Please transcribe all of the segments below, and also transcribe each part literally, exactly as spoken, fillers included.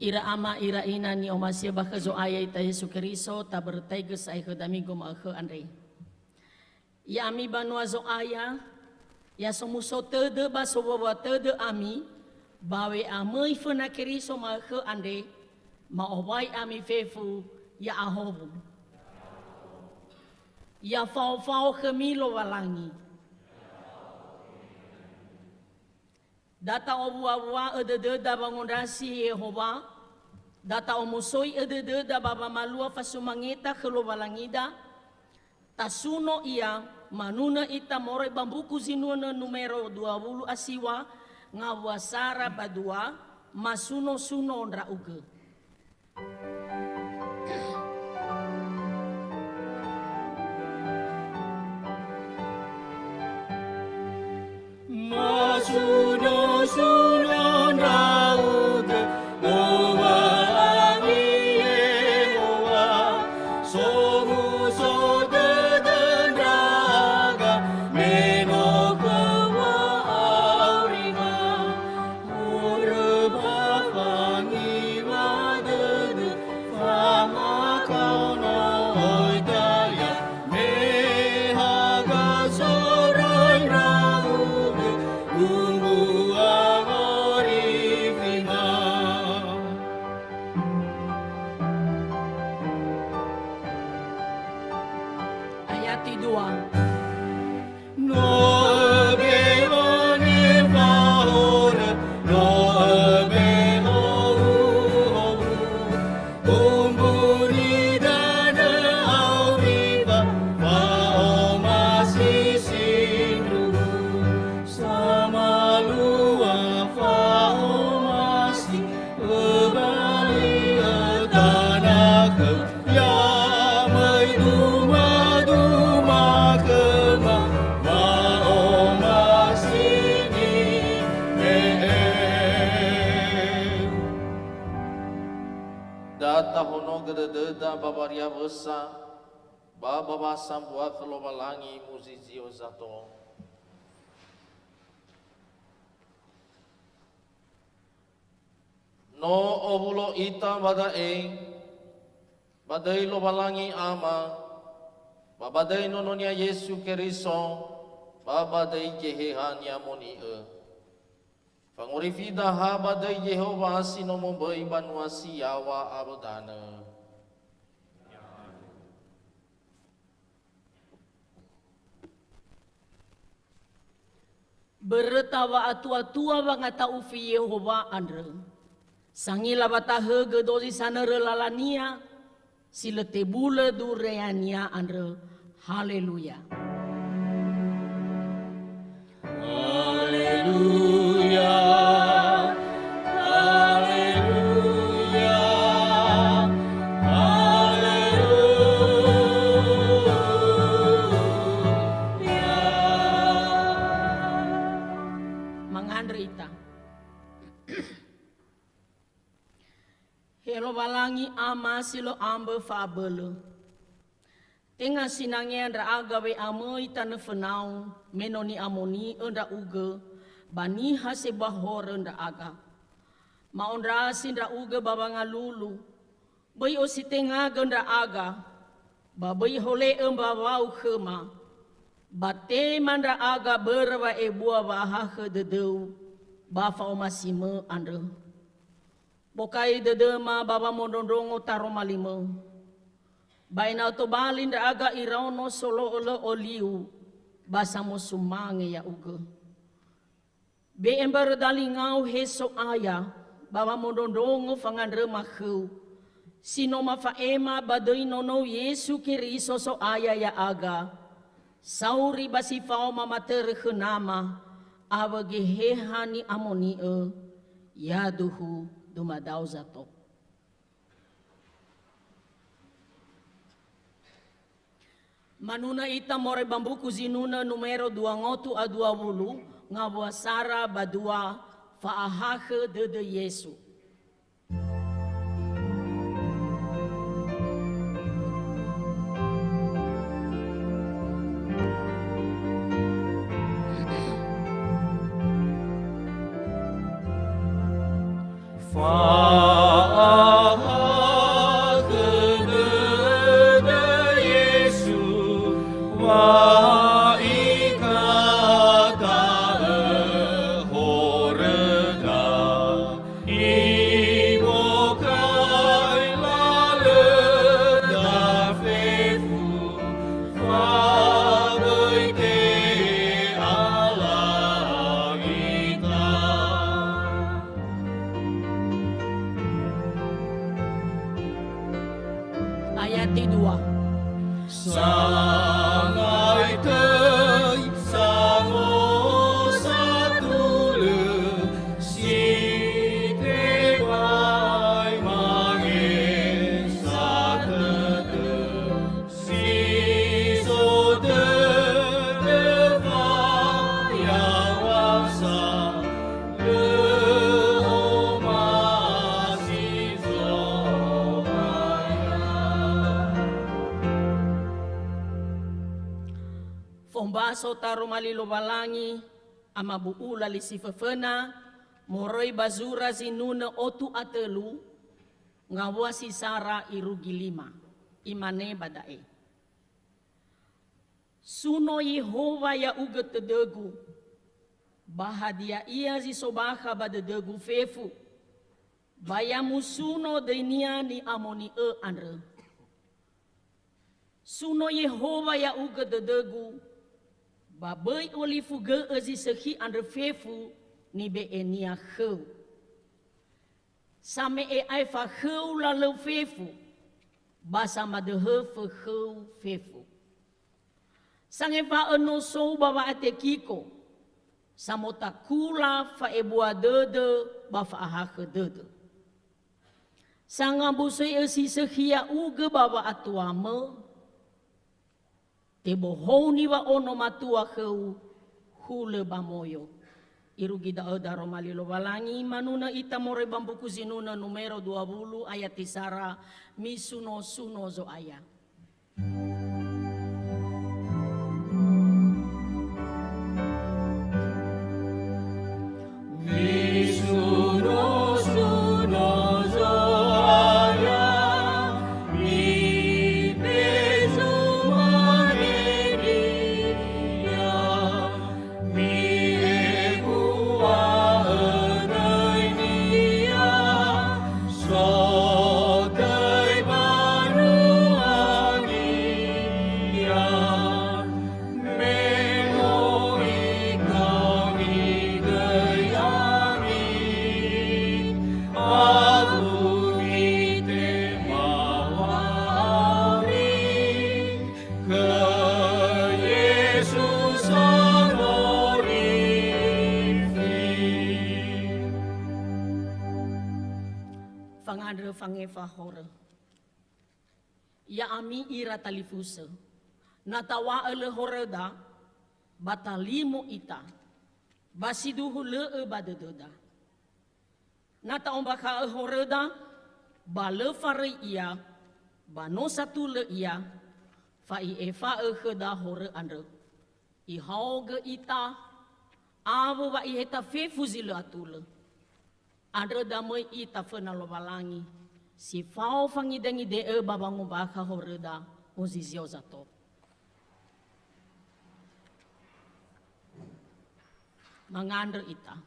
Ira ama, ira ina ni'omasi'ö ba khö Zo'aya ita Yesu Keriso, tabörötaigö sa'ae khö dami goma'ökhö andre. Ya'ami banua Zo'aya, ya somuso tödö ba sowuawua tödö ami, ba we'amöi föna Keriso ma'ökhö andre, ma'owai ami fefu ya'ahowu. Ya faofao khömi Lowalangi. Da ta'owuawua'ö dödöda wangondrasi Yehowa, da ta'omusoi'ö dödöda ba wamalua fasumangeta khö Lowalangida, tasuno ia, manunö ita moroi ba Mbuku Zinunö numero dua wulu a siwa, ngawua sara ba dua, masunosuno ndra'ugö. Ayati dua. No öbe'ö nifahorö, no öbe'ö u'owu. Umbuni danö auri fa-, fa'omasi sindruhu. Samalua fa'omasi, öbali ötanakhö, ya möi duma-duma khöma, fa'omasi nibe'e. Da tahonogö dödöda ba wariawösa, ba ba wa'asambua khö Lowalangi muzizio zato. No owulo ita ba da'e, ba döi Lowalangi Ama, ba ba döi Nono-Nia Yesu Keriso, ba ba döi Geheha Ni'amoni'ö. Fangorifida ha ba döi Yehowa si no momböi banua si yaŵa awö danö. Böröta wa'atuatua wangata'ufi Yehowa andrö. Sangila wa tahögö dozi sanörö lalania, si lö tebulö dureania andrö. Haleluya. Haleluya. Haleluya. Haleluya. Mangandrö ita. He Lowalangi Ama si lö ambö fa'abölö. Tenga sinangea ndra'aga we'amöi tanö fönau, me no ni'amoni'ö ndra'ugö ba niha sebua horö ndra'aga. Ma'ondrasi ndra'ugö ba wangalulu, böi ositengagö ndra'aga, ba böi hole'ö mbawau khöma, ba tema ndra'aga börö wa'ebua wa'ahakhö dödöu ba fa'omasimö andrö. Bokai dödöma ba wamondrondrongo taroma limö. Ba ena'ö tobali ndra'aga iraono solo'o lö oliu ba samosumange ya'ugö. Be'e mbarö dalingau he So'aya ba wamondrondrongo fangandröma khöu, si no mafa'ema ba döi Nonou Yesu Keriso So'aya ya'aga, sauri ba si fao mamatörö khö Nama awö Geheha Ni'amoni'ö, yaduhu dumadao zato. Manunö ita moroi ba mbuku Zinunö numero dua ngotu a dua wulu, ngawua sara ba dua, Fa'ahakhö dödö Yesu. Fa'ahakhö dödö Yesu, wa ikata'ö horöda. Ibokai lalöda fefu, fa böi te'ala ita. Ayati dua. Sangai töi samosatulö, si tebai mangesa tödö. Si so tödö fayawasa, lö omasi Zo'aya. Fombaso taroma li Lowalangi, amabu'ula li si föföna, moroi ba zura Zinunö otu a tölu, ngawua si sara irugi lima. Imane ba da'e. Suno Yehowa ya'ugö tödögu, ba hadia ia zi so bakha ba dödögu fefu, ba ya musuno döinia ni'amoni'ö andrö. Suno Yehowa ya'ugõ dödögu, ba böi olifu gö'ö zi sökhi andrö fefu nibe'enia khöu. Same'e aefa khöu lalöu fefu, ba samadöhöfö khöu fefu. Sangefa'ö no sou ba wa'atekiko, samotakula fa'ebua dödö ba fa'ahakhö dödö. Sangambusöi'ö si sökhi ya'ugö ba wa'atuamö, tebohouni wa'ono matua khöu hulö ba moyo. Irugi da'ö daroma li Lowalangi, manunö ita moroi ba mbuku zinunö numero dua wulu ayati sara, misuno-suno Zo'aya. Fangandrö fangefa horö. Ya'ami ira talifusö, na taw̃a'ö lö horöda, ba talimo ita, ba siduhu lö'ö ba dödöda. Na ta'ombakha'ö horöda, ba lö faröi ia, ba no satulö ia, fa i'efa'ö khöda horö andrö. Ihaogö ita, awö wa iheta fefu zi lö atulö. Andrö da möi ita föna Lowalangi, si fao fangidengide'ö ba wangombakha horöda, muzizio zato. Mangandrö ita.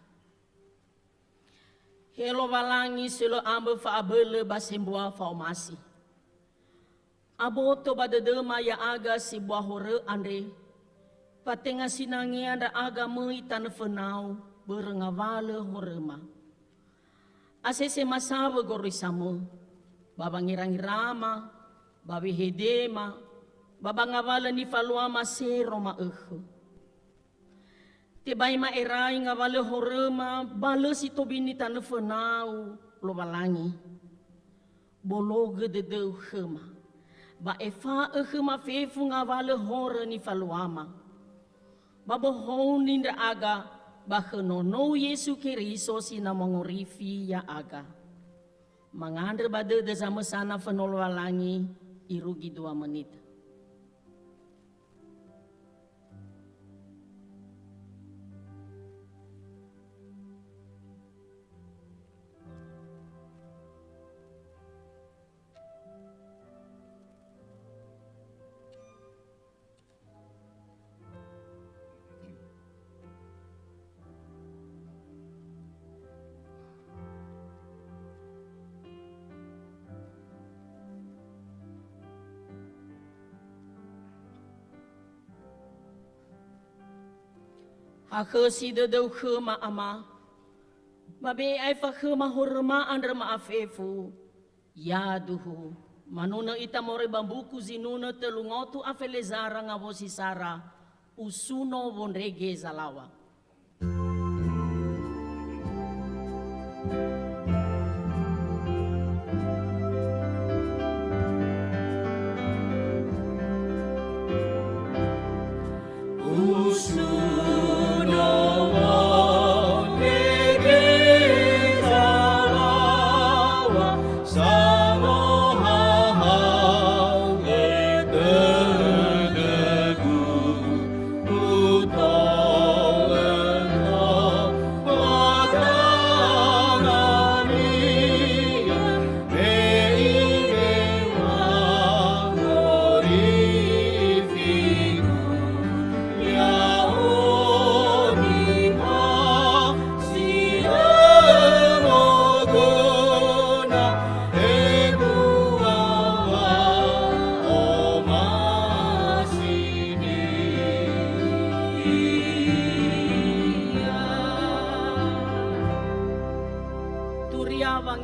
He Lowalangi si lö ambö fa'abölö ba sembua fa'omasi. Aboto ba dödöma ya'aga si bua horö andre, fatenga sinangea ndra'aga möi tanö fönau börö ngawalö horöma. Asese masawö goroisamö, ba wangerangirama, ba wehedema, ba ba ngawalö nifaluama sero ma'ökhö. Tebai ma'erai ngawalö horöma ba lö si tobini tanö fönau, Lowalangi. Bologö dödöu khöma, ba efa'ö khöma fefu ngawalö horö nifaluama. Ba bohouni ndra'aga ba khö nonou Yesu Keriso si na mangorifi ya'aga. Mangandrö ba dödö zamösana föno Lowalangi irugi dua menit. Hakhösi dödöu khöma, Ama, ba be'e aefa khöma horöma andrö ma'afefu. Yaduhu, manunö ita moroi ba mbuku zinunö tölu ngotu afe lezara ngawosi sara, usuno wondrege zalaŵa.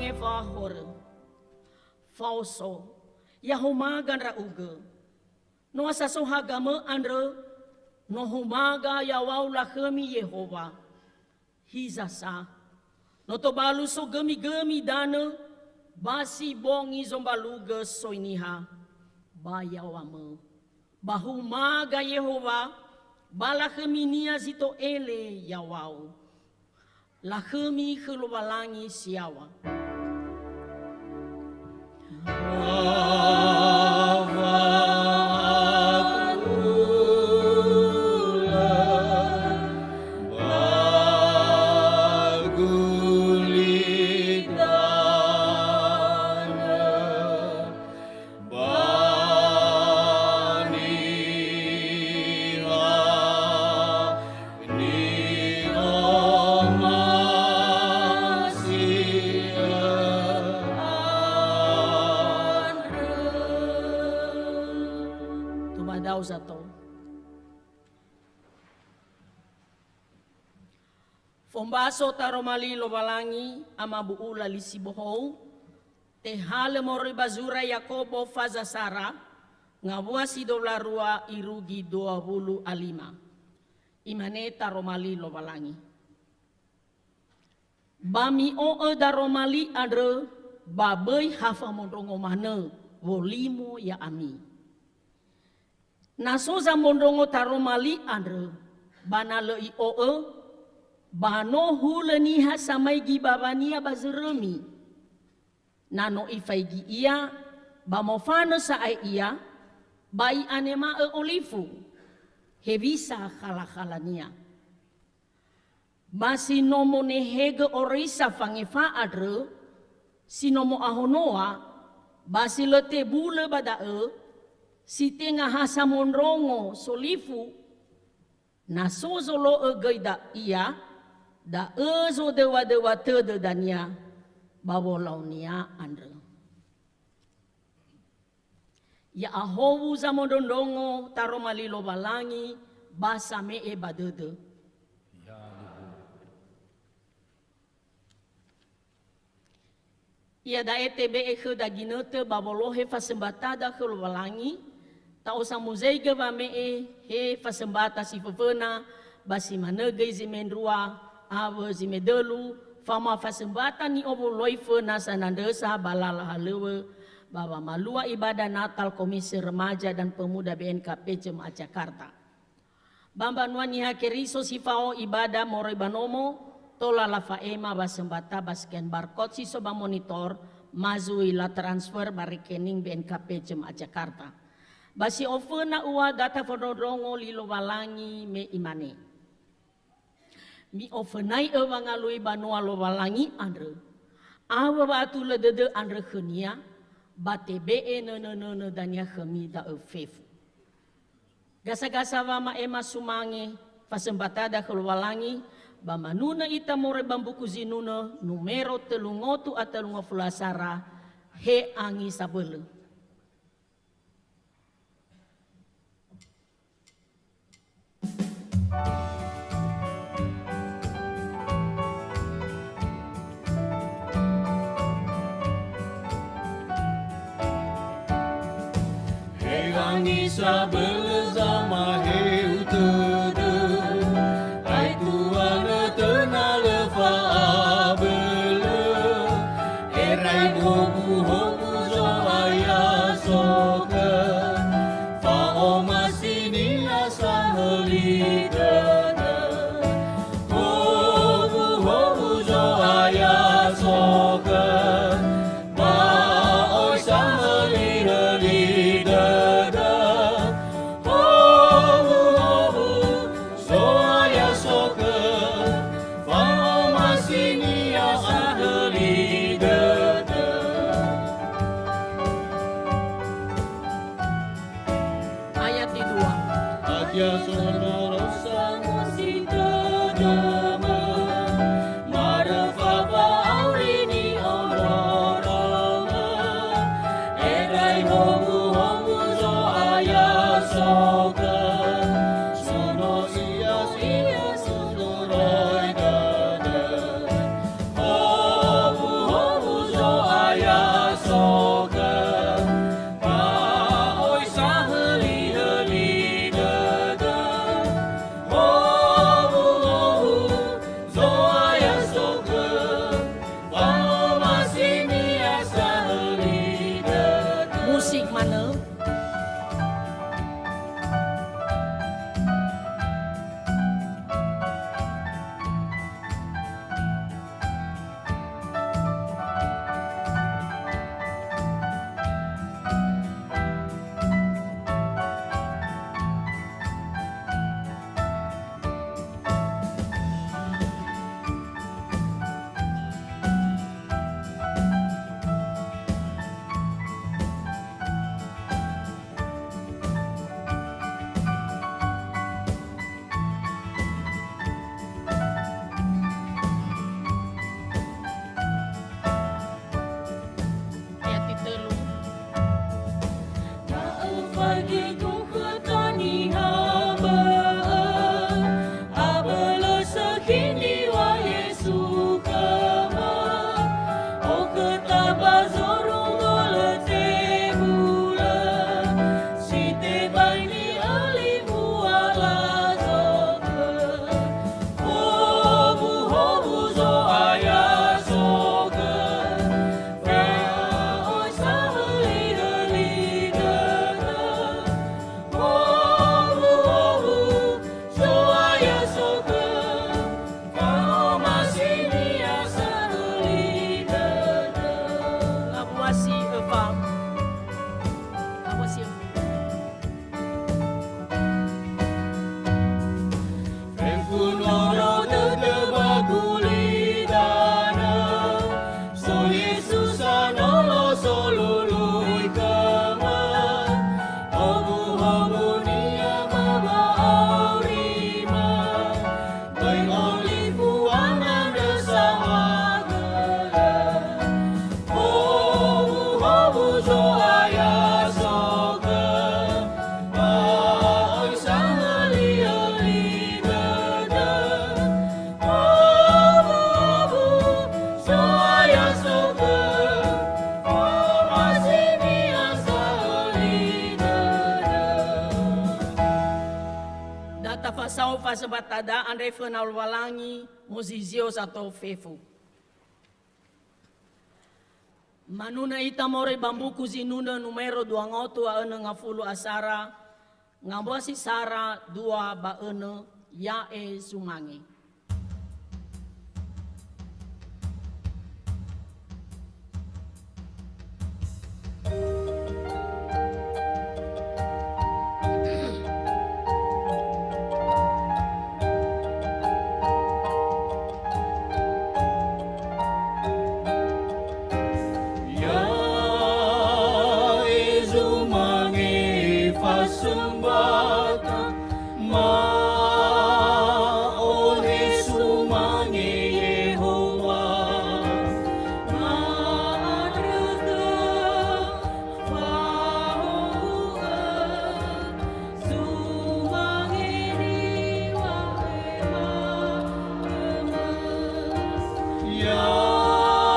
Ngefa horö. Faoso, ya homaga ndra'ugö. No sa so hagamö andrö, no homaga yawau lakhömi Yehowa. Hiza sa, no tobalu sogömi-gömi danö, ba si bongi zombalugö soi Niha ba yawamö. Ba humaga Yehowa, ba lakhömi-Nia zi to'ele yawau. Lakhömi khö Lowalangi si yaŵa. Ba niha ni'omasi'ö andrö. Tumadao zato. Fombaso taroma li Lowalangi, amabu'ula li sibohou, tehalö moroi ba zura Yakobo faza sara, ngawua si dua wulu a rua irugi dua wulu a lima. Imane taroma li Lowalangi. Ba mi'o'ö daroma li andrö, ba böi ha famondrongo manö wolimo ya'ami. Na so zamondrongo taroma li andrö, ba na lö i'o'ö, ba no hulö niha samaigi bawania ba zörömi. Na no ifaigi ia, ba mofanö sa'ae ia, ba i'anema'ö olifu, hewisa khala-khalania. Ba si no monehegö oroisa fangefa andrö, si no mo'ahonoa, ba si lö tebulö ba da'ö, si tenga ha samondrongo solifu, na so zolo'ö göi da-, ia, da'ö zodöwa-döwa tödö dania ba wolaunia andrö. Ya'ahowu zamondrondrongo taroma li Lowalangi ba same'e ba dödö. Iada'e tebe'e khöda ginötö ba wolohe fasömbatada khö Lowalangi, ta'osa muzeigö wame'e he fasömbata si föföna, ba si manö göi zi mendrua awö zi medölu, faoma fasömbata ni'owuloifö na sanandrösa ba lala halöŵö, ba wamalua ibada Natal Komisi Remaja dan Pemuda B N K P Jemaat Jakarta. Ba mbanua Niha Keriso si fao ibada moroi ba nomo, tola lafa'ema wasömbata ba scan barcode si so ba monitor, ma zui latransfer ba rekening B N K P Jemaat Jakarta. Ba si oföna ua data fondrondrongo li Lowalangi me imane. Mi'ofönai'ö wangalui banua Lowalangi andrö, awö wa'atulö dödö andrö khönia, ba tebe'e nönö-nönö dania khömi da'ö fefu. Gasa-gasa wama'ema sumange fasömbatada khö Lowalangi, ba manunö ita moroi ba mbuku Zinunö numero tölu ngotu a tölu ngafulu a sara, he angi sabölö. He angi sabölö zamaheu tödö, aetu anö töna lö fa'abölö, erai bobu hobu Zo'aya sokö, fa'omasi-Nia sahöli dödö. Howu-howu Zo'aya sokö, ba oi sahöli-höli dödö. Howu-howu Zo'aya sokö, fa'omasi-Nia sahöli dödö. Ayat kedua. Hadia sondrorosa musi tödömö, maröfa wa'auri ni'ondroromö, erai howu-howu Zo'aya sokö, suno ia, ia sunduroi dödö. Howu-howu Fasao fasembata da andre föna Lowalangi, mozizio sato fefu. Manunö ita moroi ba mbuku Zinunö numero dua ngotu a önö ngafulu asara, ngambua si sara dua ba önö, ya'e zumange. Ya'e zumange fasembata, ma'ohe sumange Yehowa. Ma'andrö khö, fahuhu'ö, zumange niŵa'ö ma-, Ya'e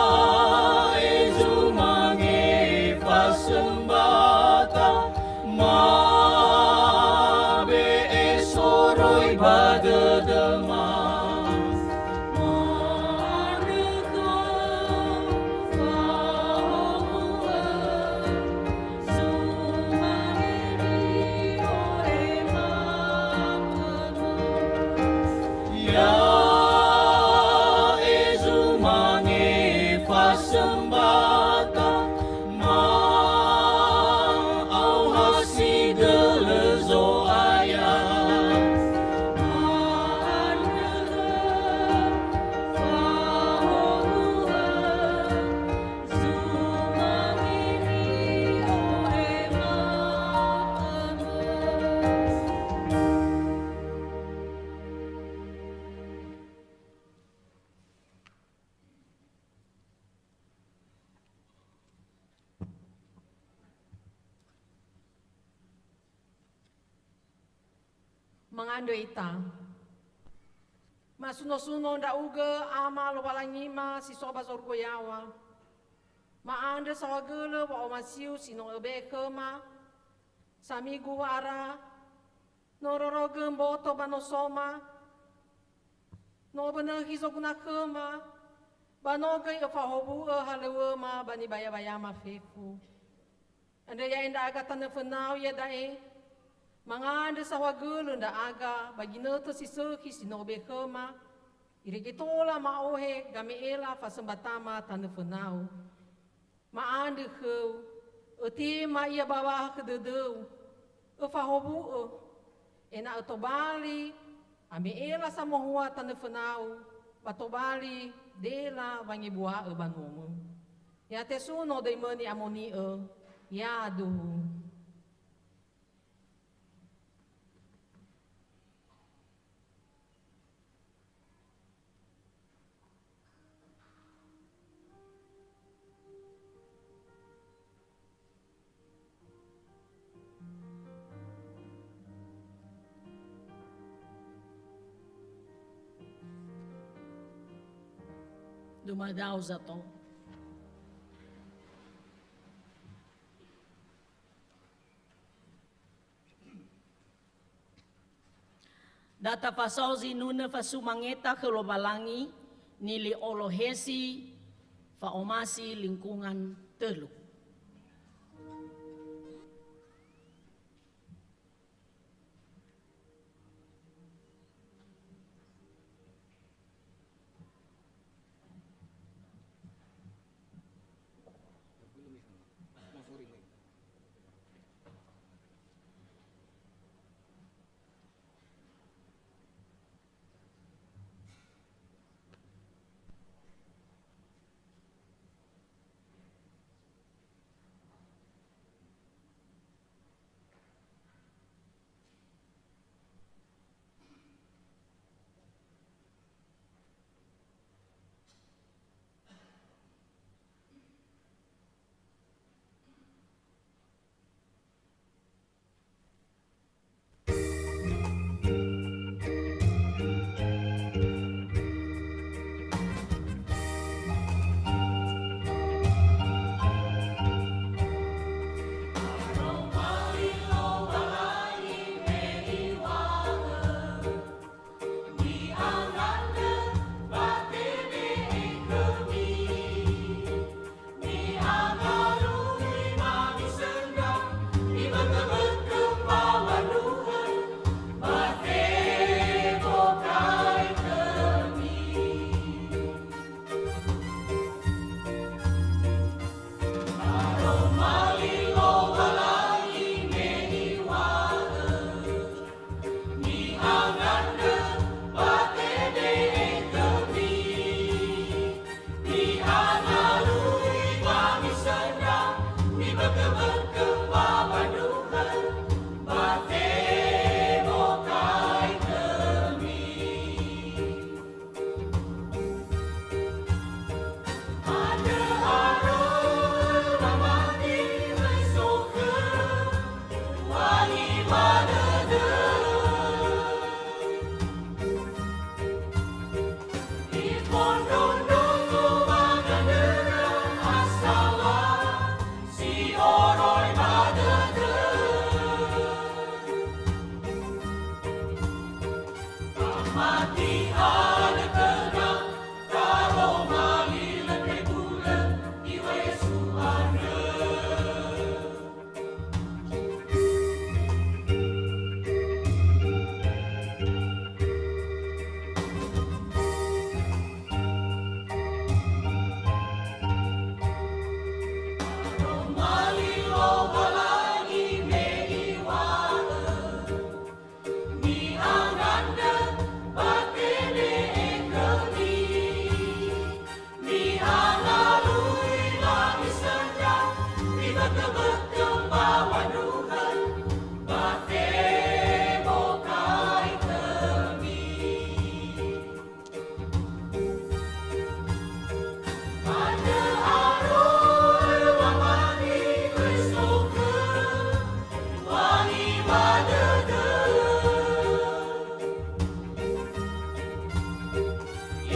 zumange fasembata, mabe'e soroi ba dödöma. Ma'andrö khö, fahuhu'ö, Ya'e zumange fasembata, ma'aoha si dölö Zo'aya. Ma'andrö khö, fahuhu'ö, Mangandrö ita. Masuno-suno ndra'ugö, Ama Lowalangima si so ba zorugo yaw̃a. Ma'andrö saohagölö wa'omasiu si no öbe'e khöma, samigu wa'ara, no rorogö mboto ba nosoma, no öbönökhi zoguna khöma, ba no göi öfahowu'ö halöŵöma ba nibayambayama fefu. Andrö ya'e ndra'aga tanö fönau iada'e, mangandrö saohagölö ndra'aga ba ginötö si sökhi si no öbe'e khöma, irege tola ma'ohe game'ela fasömbatama tanö fönau. Ma'andrö khöu, ötema ia ba wa'ahakhö dödöu, öfahowu'ö, ena'ö tobali ame'ela samohua tanö fönau, ba tobali dela wangebua'ö ba nuomö. Ya tesuno döimö ni'amoni'ö, yaduhu. Dumadao zato. Da tafasao zinunö fasumangeta khö Lowalangi, nili'olohesi fa'omasi lingkungan tölu. Mati ada tengah, taroma li lete bulö, Iwa Yesu andrö. Taroma li Lowalangi me Iŵa'ö, Mi'angandrö ba tene'e khömi. Mi'angalui ba misöndra, mibökö-bökö mbawa ndruhö, ba temokai khömi. Andrö aro öŵa'ö wangandrö, wangi ba dödö.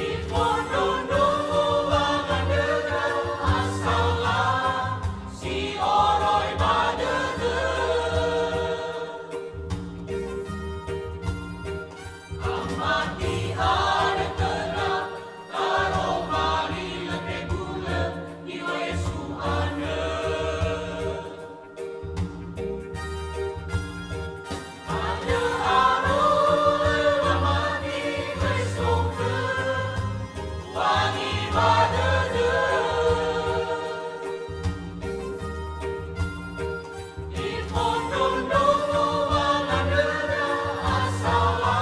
Ifondrondrongo wangandröda asala si oroi ba dödö. Amati ada tengah, taroma li lete bulö, Iŵa'ö Yesu andrö. Andrö aro öŵa'ö Yesu, wangi ba dödö. Ifondrondrongo wangandröda asala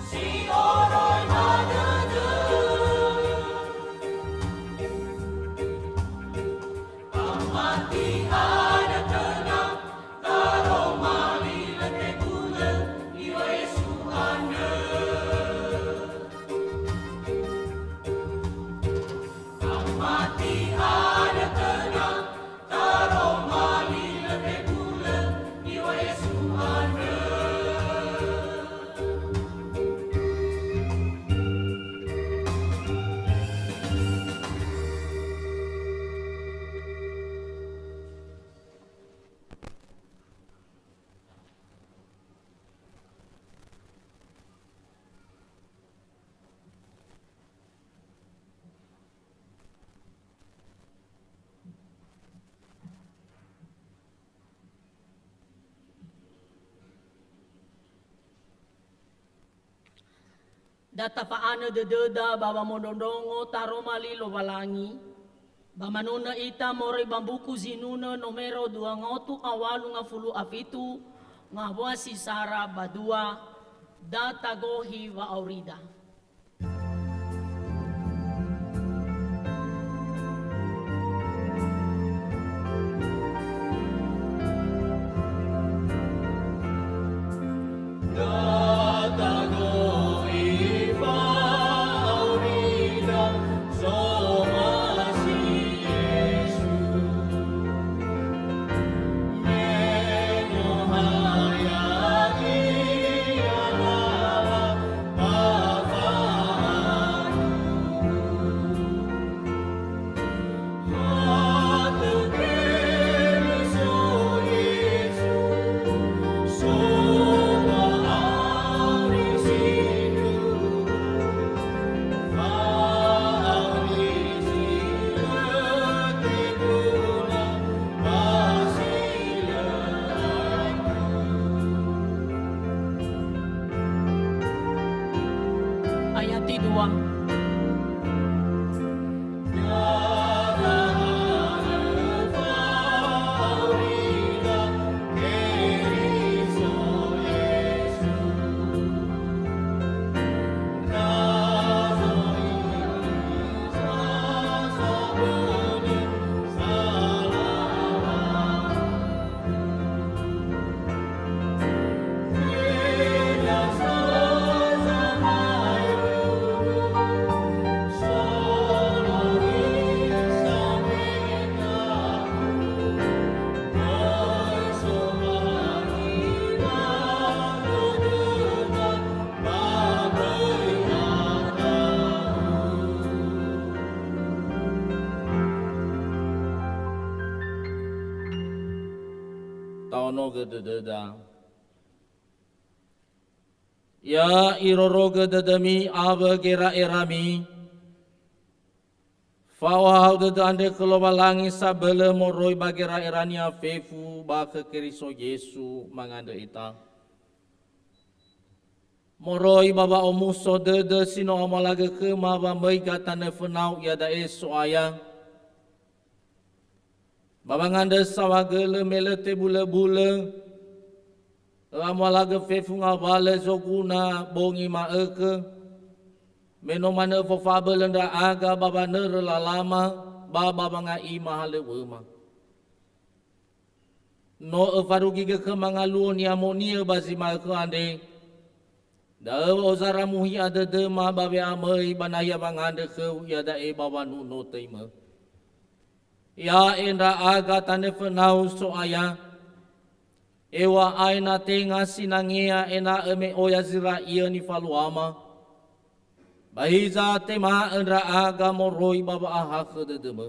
si oroi ba dödö. Amati ada tengah, taroma li lete bulö, Iŵa'ö Yesu andrö. Amati ada tengah, taroma li lete bulö, Iŵa'ö Yesu andrö. Da tafa'anö dödöda ba wamondrondrongo taroma li Lowalangi, ba manunö ita moroi ba mbuku Zinunö nomero dua ngotu a walu ngafulu a fitu, ngawua si sara ba dua, da tagohi wa'aurida. Ayati dua. Ta'onogö dödöda. Ya irorogö dödömi awö gera'erami, fa'ohahau dödö andre khö Lowalangi sabölö moroi ba gera'erania fefu ba khö Keriso Yesu mangandrö ita. Moroi ba wa'omuso dödö si no amalagö khöma wamöiga tanö fönau iada'e So'aya, ba wangandrö saohagölö me lö tebulöbulö, ö'amalagö fefu ngawalö zoguna bongi ma'ökhö, me no manö fofa'abölö ndra'aga ba wanörö lalama ba ba wanga'ima halöŵöma. No öfarugigö khöma ngaluo ni'amoni'ö ba zi ma'ökhö andre, da'ö wa'ozara muhi'a dödöma ba we'amöi ba nahia wangandrö khöu iada'e ba wanuno töimö. Ya'e ndra'aga tanö fönau So'aya, eŵa'ae na tenga sinangea ena'ö me oya zi ra'iö nifaluama, ba hiza tema'ö ndra'aga moroi ba wa'ahakhö dödömö.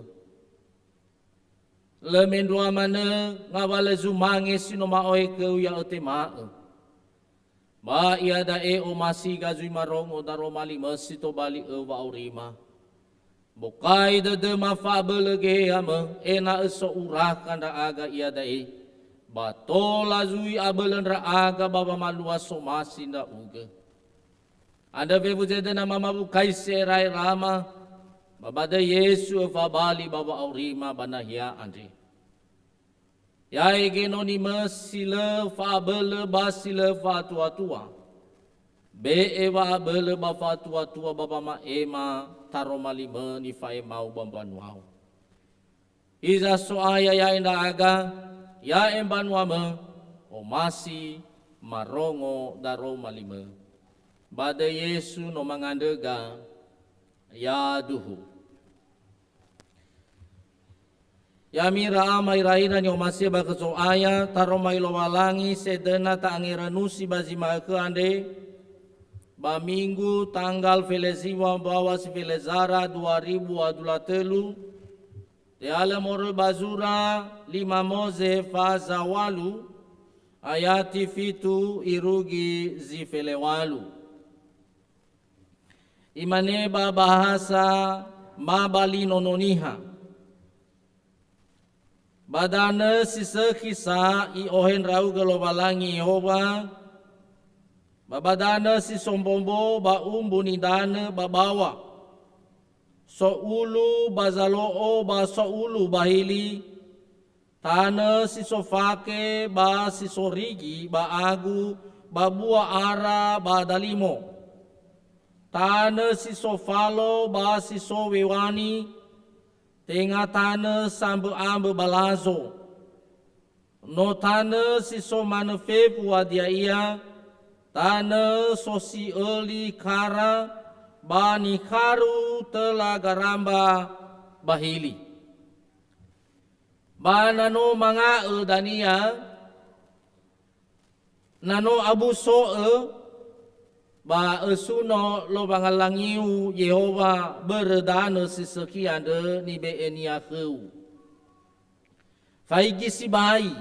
Lö mendrua manö ngawalö zumange si no ma'ohe khöu ya'ö tema'ö. Ba iada'e omasi gazui marongo daroma limö si tobali öu wa'aurima. Bokai dödöma fa'abölö gehehamö, ena'ö so urakha ndra'aga iada'e, ba tola zui abölö ndra'aga ba wamalua somasi ndra'ugö. Andrö fefu zedöna mamawukaisi era'erama, ba ba döi Yesu öfabali ba wa'aurima ba nahia andre. Ya'e genonimö si lö fa'abölö ba si lö fa'atuatua. Be'e wa'abölö ba fa'atuatua ba wama'ema taroma limö nifa'emau ba mbanuau. Hiza So'aya ya'e ndra'aga, ya'e mbanuamö, omasi, marongo daroma limö. Ba döi Yesu no mangandröga, yaduhu. Ya'ami ira ama ira ina ni'omasi'ö ba khö Zo'aya, taroma i Lowalangi sedöna ta'angerönusi ba zi ma'ökhö andre, ba Minggu tanggal feleziwa mbaŵa si felezara dua ribu a dua tölu, te'alö moroi ba zura lima Moze faza walu, ayati fitu irugi zi felewalu. Imane ba bahasa mabali Nono Niha, ba danö si sökhi sa i'ohe ndra'ugö Lowalangi Yehowa, ba ba danö si sombombo ba umbu nidanö ba baŵa, so'ulu ba zalo'o ba so'ulu ba hili, tanö si so fake ba si so rigi ba agu ba bua ara ba dalimo, tanö si so falo ba si so wewani, tenga tanö sambö'ambö ba lazo. No tanö si so manö fefu hadia ia, tanö so si'öli kara ba nikharu töla garamba ba hili. Ba na no manga'ö dania, na no abuso'ö, ba ösuno Lowalangiu Yehowa börö danö si sökhi andrö nibe'e-Nia khöu. Faigi sibai,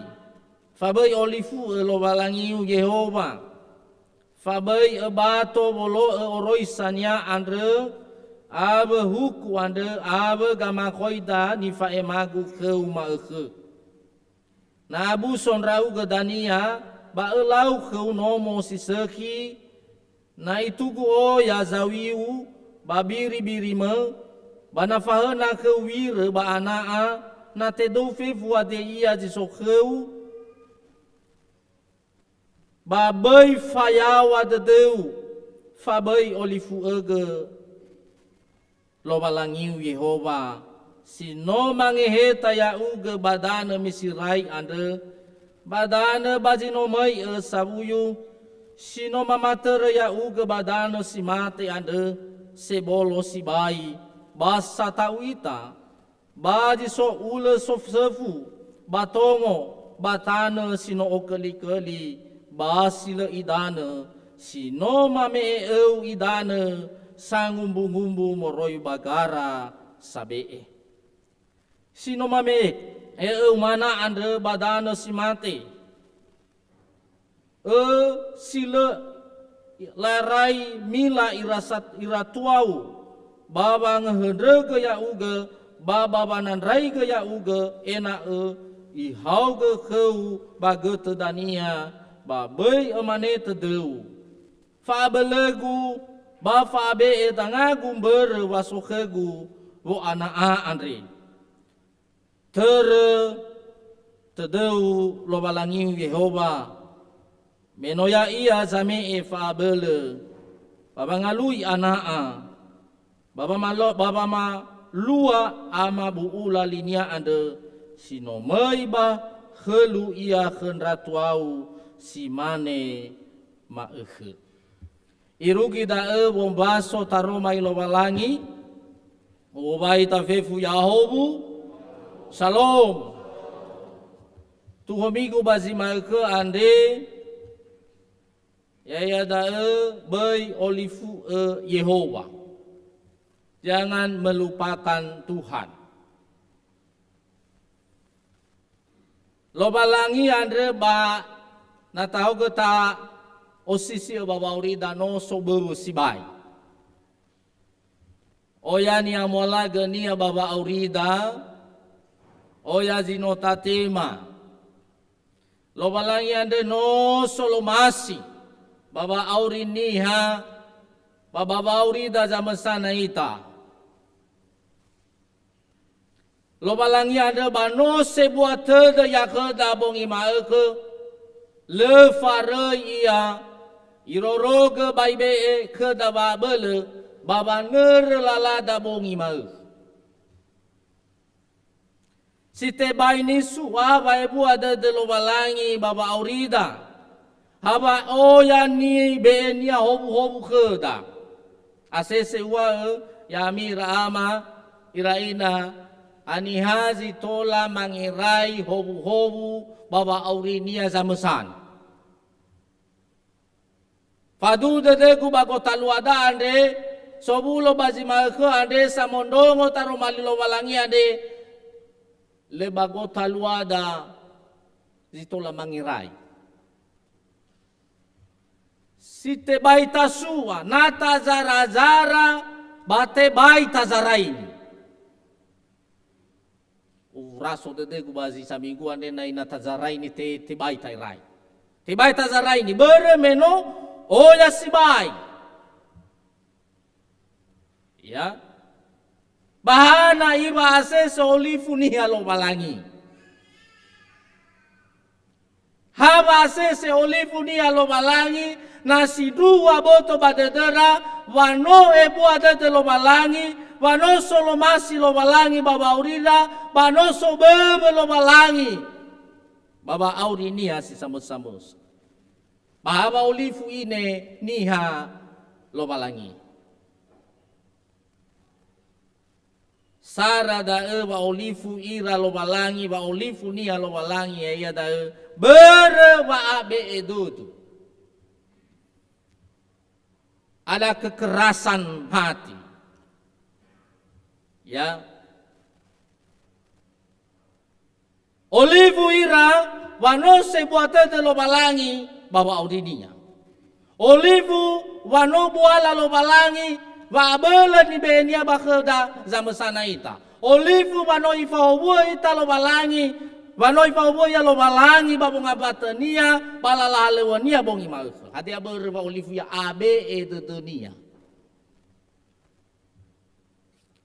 fa böi olifu'ö Lowalangiu Yehowa, fa böi öbato wolo'ö oroisa-Nia andrö, awö huku andrö, awö gamakhoida nifa'emagu khöu ma'ökhö. Na abuso ndra'ugö dania, ba ölau khöu nomo si sökhi, na itugu oya zawiu ba biribirimö, ba na fahöna khöu wirö ba ana'a, na tedou fefu hadia ia zi so khöu, ba böi fayaŵa dödöu, fa böi olifu'ögö Lowalangiu Yehowa, si no mangeheta ya'ugö ba danö Miserai andrö, ba danö ba zi no möi'ö sawuyu, si no mamatörö ya'ugö ba danö si mate andrö, sebolo sibai, ba sata'u ita, ba zi so ulö soföfu, ba tongo, ba tanö si no oköliköli, ba si lö idanö, si no mame'e öu idanö sangumbungumbu moroi ba gara sabe'e. Si no mame'e öu mana andrö ba danö si mate. Ö, si lö Larai mila ira sat-, ira tuau, ba wangahöndrögö ya'ugö, ba, ba wanandraigö ya'ugö, ena'ö ihaogö khöu ba götö dania, ba böi ömane tödöu. Fa'abölögu, ba fa'abe'e dangagu mbörö wa so khögu wo'ana'a andre. Törö tödöu Lowalangiu Yehowa, me no Ya'ia zame'e fa'abölö, ba wangalui ana'a, ba wamalo-, ba wamalua amabu'ula linia andrö si no möi ba hölö ia khö ndra tuau si mane ma'ökhö. Irugi da'ö wombaso taroma i Lowalangi, u'owai tafefu ya'ahowu. Salom. Tuhomigu ba zi ma'ökhö andre, ya'ia da'ö böi olifu'ö Yehowa. Jangan melupakan Tuhan. Lowalangi andrö ba na tahaogö ta'osisi'ö ba wa'aurida no so böwö sibai. Oya ni'amualagönia ba wa'aurida, oya zi no tatema. Lowalangi andrö no solomasi ba wa'auri niha, ba, ba wa'aurida zamösana ita. Lowalangi andrö ba no sebua tödö ya'akhöda bongi ma'ökhö, lö faröi ia, irorogö ba ibe'e khöda wa'abölö ba wanörö lalada bongi ma'ökhö. Si tebai nisu'a wa'ebua dödö Lowalangi ba wa'aurida, ha wa'oya nibe'enia howuhowu khöda. Asese uŵa'ö, ya'ami ira ama, ira ina, haniha zi tola mangerai howuhowu ba wa'aurinia zamösana. Faduhu dödögu ba gotaluada andre, sowulo ba zi ma'ökhö andre samondrongo taroma li Lowalangi andre, lö ba gotaluada zi tola mangerai. Si tebai tasu'a, na tazara-zara, ba tebai tazaraini. Uraso dödögu ba zi saminggu andre na ina tazaraini te-, tebai taerai. Tebai tazaraini, börö me no oya sibai. Ya. Ba hana iŵa'asese olifu niha Lowalangi. Ha wa'asese olifu niha Lowalangi, na sindruhu aboto ba dödöra, wa no ebua dödö Lowalangi, wa no solomasi Lowalangi ba wa'aurira, ba no soböwö Lowalangi ba wa'auri niha si samösa-mösa. Ba ha wa'olifu ine niha Lowalangi. Sara da'ö wa'olifu ira Lowalangi, wa'olifu niha Lowalangi, ya'ia da'ö börö wa'abe'e dödö. Ada kekerasan hati. Ya. Olifu ira wa no sebua tödö Lowalangi ba wa'aurinia. Olifu wa no buala Lowalangi wa'abölö nibe'enia ba khöda zamösana ita. Olifu wa no ifahowu'ö ita Lowalangi, wa no ifahowu'ö ia Lowalangi ba wongambatönia, ba lala halöŵönia bongi ma'ökhö. Hadia börö wa olifu ia abe'e dödönia.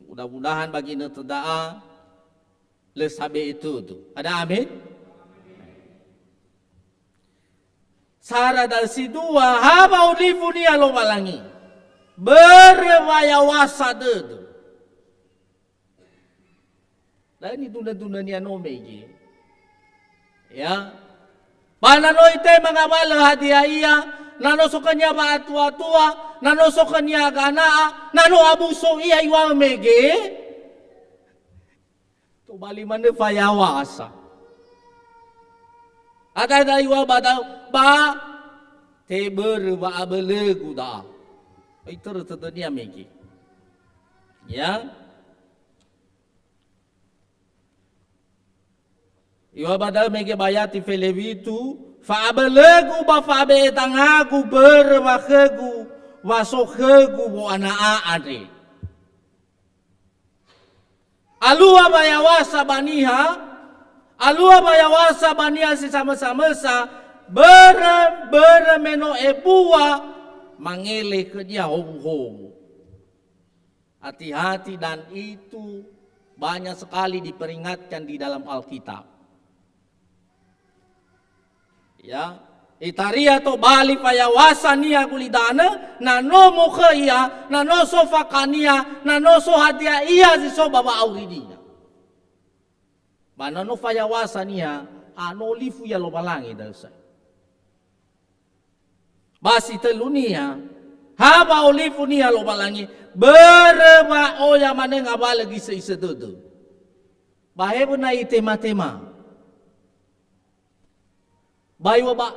Mudah-mudahan ba ginötö da'a lö sabe'e tödö. Ada amin? Sara da'ö si dua, ha wa'olifu niha Lowalangi. Börö wa yaw̃asa dödö. Da'ö nidunö-dunönia no mege. Ya. Ba na no itema ngawalö hadia ia, na no so khönia wa'atua-tua, na no so khönia gana'a, na no abuso ia iŵa'ö mege. Tobali manö fayaw̃asa. Ada-ada iŵa'ö ba da'ö, ba tebörö wa'abölögu da'a. Itörö tödönia mege. Ya. Iŵa'ö ba da'ö mege ba ayati felewitu, Fa'abölögu ba fa'abe'e dangagu börö wa khögu, wa so khögu wo'ana'a andre. Alua wa yaw̃asa ba niha, alua wa yaw̃asa ba niha si samösa-mösa, börö, börö me no ebua mangele khönia howuhowu. Hati-hati, dan itu banyak sekali diperingatkan di dalam Alkitab. Ya, itaria tobali fayaw̃asa niha gulidanö, na no mokhö ia, na no so fakania, na no so hadia ia zi so ba wa'aurinia. Ba na no fayaw̃asa niha, a no olifu ia Lowalangi da'ö sa. Ba si tölunia, ha wa'olifu niha Lowalangi, börö wa oya manö ngawalö gisö'isö dödö. Ba hewö na itema-tema. Ba iŵa'ö ba,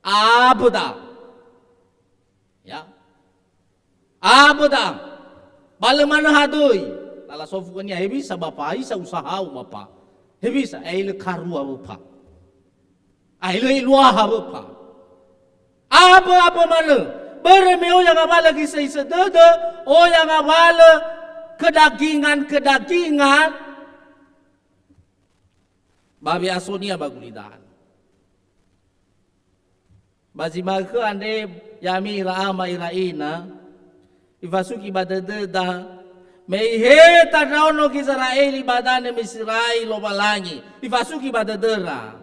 abö da'a. Ya. Abö da'a. Ba lö manö hadöi. Lala sofu khönia, hewisa Bapa, haisa usahau Bapa. Hewisa, eh, lö karua Bapa. Ai lö eluaha wöfa. Abö, abö manö. Börö me oya ngawalö gisö'isö dödö, oya ngawalö kedagingan-kedagingan ba we'asonia ba gulidanö. Ba zi ma'ökhö andre, ya'ami ira ama, ira ina, ifasugi ba dödöda, me iheta ndraono Gizera'eli ba danö Miserai Lowalangi, ifasugi ba dödöra.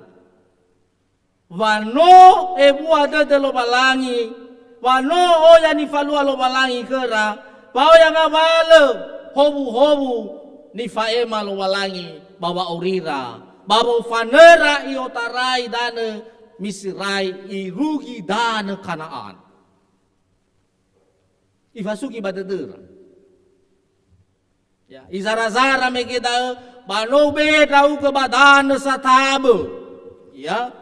Wa no ebua dödö Lowalangi, wa no oya nifalua Lowalangi khöra, wa oya ngawalö howuhowu nifa'ema Lowalangi ba wa'aurira, ba wofanöra i'otarai danö Miserai irugi danö Kana'an. Ifasugi ba dödöra. Ya, izara-zara mege da'ö, ba no ube'e ndra'ugö ba danö satabö. Ya.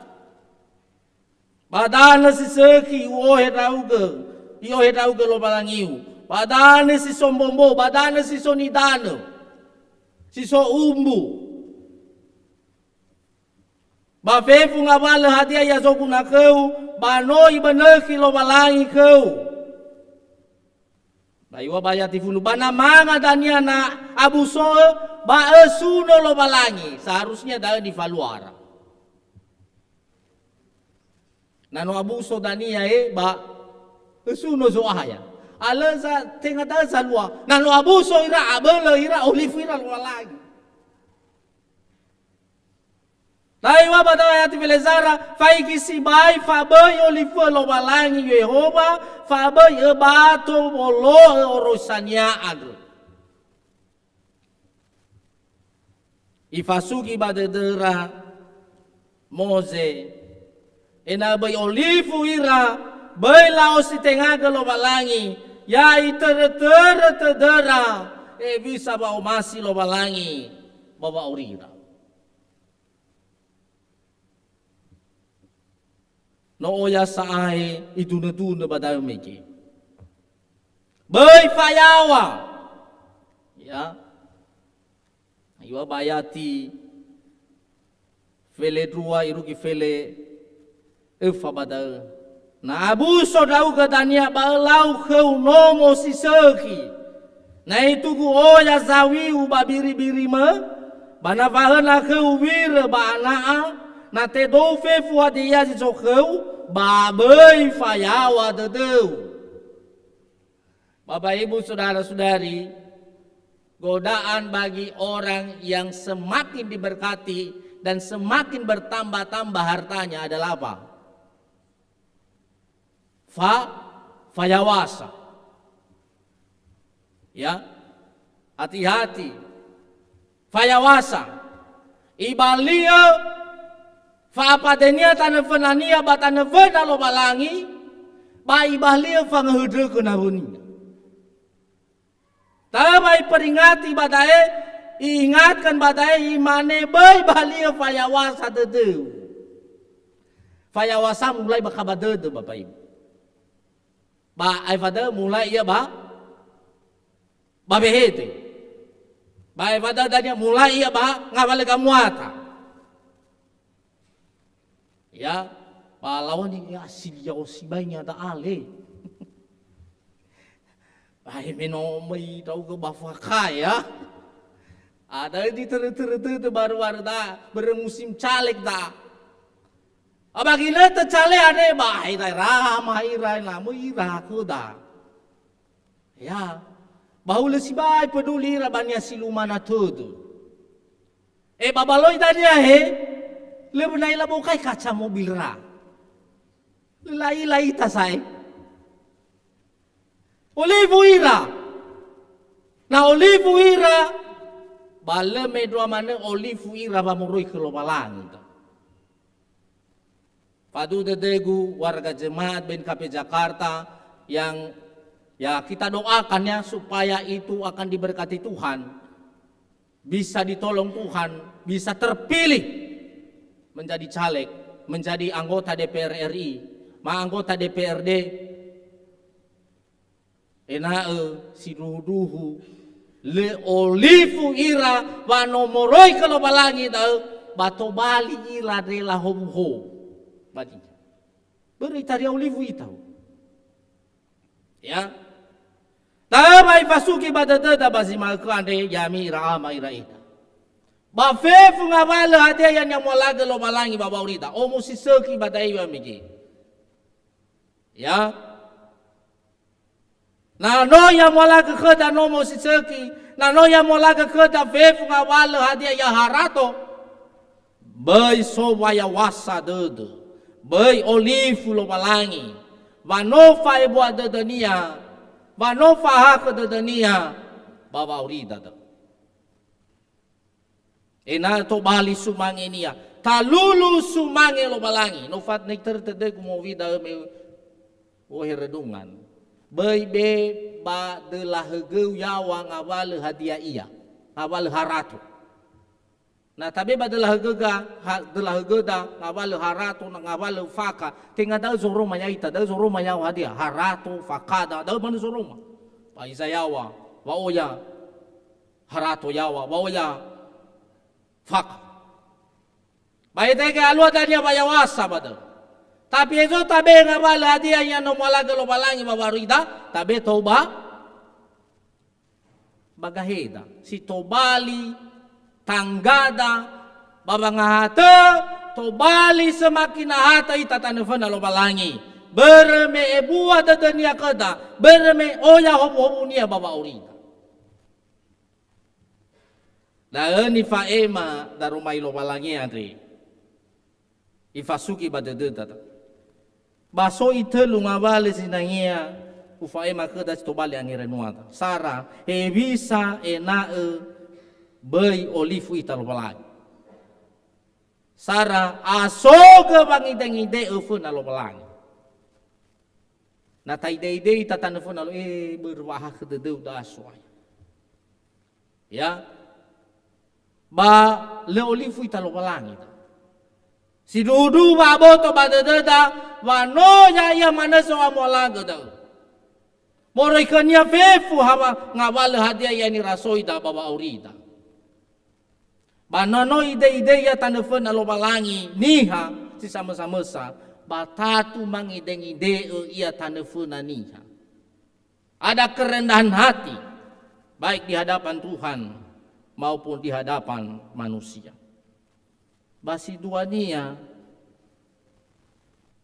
Ba danö si sökhi u'ohe ndra'ugö, i'ohe ndra'ugö Lowalangiu. Ba danö si so mbombo, ba danö si so nidanö. Si so umbu. Ba fefu ngawalö hadia ia zoguna khöu, ba no ibönökhi Lowalangi khöu. Ba iŵa'ö ba ayati fulu, ba na manga dania na abuso'ö, ba ösuno Lowalangi, seharusnya da'ö nifaluara. Na no abuso dania, e, ba ösuno Zo'aya. Alö za-, tenga da'ö zalua. Na no abuso ira, abölö ira, olifu ira Lowalangi. Da'e iŵa'ö ba da'ö ayati felezara, faigi sibai faböi olifu'ö Lowalangi Yehowa, faböi öbato wolo'ö oroisa-Nia andrö. Ifasugi ba dödöra Moze, ena'ö böi olifu ira, böi la'ositengagö Lowalangi, ya itörö-törö tödöra, hewisa wa'omasi Lowalangi ba wa'aurira. No oya sa'ae idunö-dunö ba da'ö mege. Böi fayaŵa. Ya. Iŵa'ö ba ayati felendrua irugi feleöfa ba da'ö. Na abuso ndra'ugö dania ba ölau khöu nomo si sökhi. Na itugu oya zawiu ba biri-birimö, ba na fahöna khöu wirö ba ana'a, na tedou fefu hadia zi so khöu, ba böi fayaŵa dödöu. Bapak Ibu, saudara-saudari, godaan bagi orang yang semakin diberkati dan semakin bertambah-tambah hartanya adalah apa? Fa-, fayawasa. Ya, hati-hati. Fayawasa. Ibali'ö fa'apadönia tanö fönania ba tanö föna Lowalangi, ba ibali'ö fangöhöndrögö nawönia. Ta'ö ba iperingati ba da'e, iingatkan ba da'e, imane, "Böi bali'ö fayawasa dödöu." Fayawasa mulai ba kaŵa dödö, Bapak Ibu. Ba aefa da'ö mulai ia ba, ba wehede. Ba aefa da'ö dania mulai ia ba ngawalö gamuata. Ya, ba lawani ya siliao sibai nya da ale. Ai meno mai tau ke ba faka ya. Ada di tere-tere-tere baru-baru da, bere musim caleg da. Aba gile te caleg ada ba, ai da rama ira na mu ira kuda. Ya, bahulö sibai peduli ira bania silumana tödö. E babaloi dania he, lö benai labokai kaca mobil ra. Lö laila ita sae. Olifu ira. Na olifu ira, ba lö mendrua manö olifu ira wamoroi khö Lowalangi. Fadu dödögu warga jemaat B N K P Jakarta yang, ya, kita doakan ya supaya itu akan diberkati Tuhan. Bisa ditolong Tuhan, bisa terpilih menjadi caleg, menjadi anggota D P R R I, ma anggota D P R D, ena'ö sindruhu-ndruhu lö olifu ira wa no moroi khö Lowalangi da'ö, ba tobali ira ndre lahowu-howu. Bali. Börö itaria olifu ita. Ya. Da'ö ba ifasugi ba dödöda ba zi ma'ökhö andre, ya'ami ira ama ira eda. Ba fefu ngawalö hadia ya ni'amolagö Lowalangi ba wa'aurida, omo si sökhi ba da'e wamege. Ya. Na no i'amolagö khöda nomo si sökhi, na no i'amolagö khöda fefu ngawalö hadia ya harato, böi so wayawasa dödö, böi olifu Lowalangi, wa no fa'ebua dödönia, wa no fa'ahakhö dödönia ba wa'aurida da'ö. Ena'ö tobali sumange-Nia, talulu sumange Lowalangi. No fat-, na itörö tödögu mowi da'ö me wohe redungan. Böi be ba döla högöu yaŵa ngawalö hadia ia, ngawalö harato. Na tabe ba döla högöga, ha-, döla högöda ngawalö harato, na ngawalö faka, tenga da'ö zoroma ya'ita, da'ö zoroma yaŵa hadia, harato, fakada, da'ö manö zoroma. Ba hiza yaŵa, wa'oya harato yaŵa, wa'oya faka. Ba itege alua dania ba yawasa ba da'ö. Tapi ezo tabe ngawalö hadia ia no mu'alagö Lowalangi ba wa'aurida, tabe tou ba, ba gaheda. Si tobali tanggada ba wangahatö, tobali semakin ahatö ita tanö föna Lowalangi. Börö me ebua dödönia khöda, börö me oya howu-howunia ba wa'aurida. Da'ö nifa'ema daromai Lowalangi andre. Ifasugi ba dödöda. Ba so itölu ngawalö zinangea ufa'ema khöda si tobali angerenuada. Sara, hewisa ena'ö böi olifu ita Lowalangi. Sara, asogö wangide-ngide'ö föna Lowalangi. Na taide-idei ita tanö föna lo-, eh, börö wa'ahakhö dödöu da'a So'aya. Ya. Ba lö olifu ita Lowalangi. Sindruhu-ndruhu ba aboto ba dödöda, wa no ya'ia manö so wa'amolagö da'ö. Moroi khönia fefu hawa ngawalö hadia ia nirasoida ba wa'aurida. Ba na no ide-ide ia tanö föna Lowalangi niha si samösa-mösa, ba tatu mangide-ngide'ö ia tanö föna niha. Ada kerendahan hati, baik di hadapan Tuhan maupun di hadapan manusia. Ba si duania,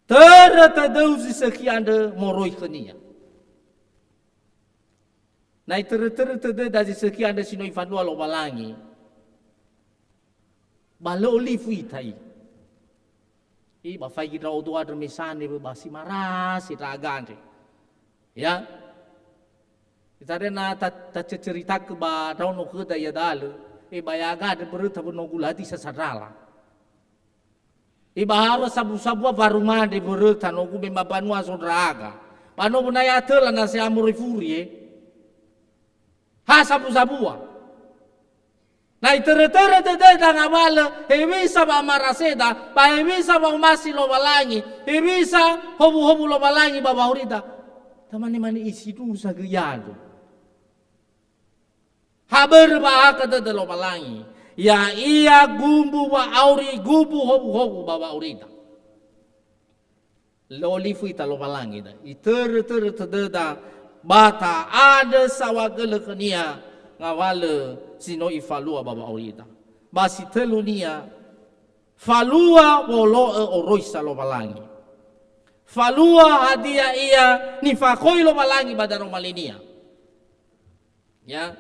törö tödöu zi sökhi andrö moroi khönia. Na itörö-törö tödöda zi sökhi andrö si no ifandrua Lowalangi, ba lö olifu ita i. I ba faigi ndra'odo andrö mesane ba si marasi ndra'aga andre. Ya. Itare na ta-, taceceritakö ba ndraono khöda ia dalö, e ba ya'aga andre böröta ba nogu lö hadia sandrala. Ibahawa sabu-sabua warunga andre böröta nogu me ba banua so ndra'aga. Ba no böna ya'atöla na se amoroi furi, e. Ha sabu-sabua. Na itörö-törö tödöda ngawalö, hewisa wa'amaraseda, ba hewisa wa'omasi Lowalangi, hewisa howu-howu Lowalangi ba wa'aurida. Tamane-mane isindruhu sagöi andrö. Ha börö wa'ahakhö dödö Lowalangi, ya'ia gumbu wa'auri, gumbu howu-howu ba wa'aurida. Lö olifu ita Lowalangi da. Itörö-törö tödöda ba ta'andrö saohagölö khö-Nia ngawalö si no Ifalua ba wa'aurida. Ba si tölunia, falua wolo'ö oroisa Lowalangi. Falua hadia ia nifakhoi Lowalangi ba daroma linia. Ya,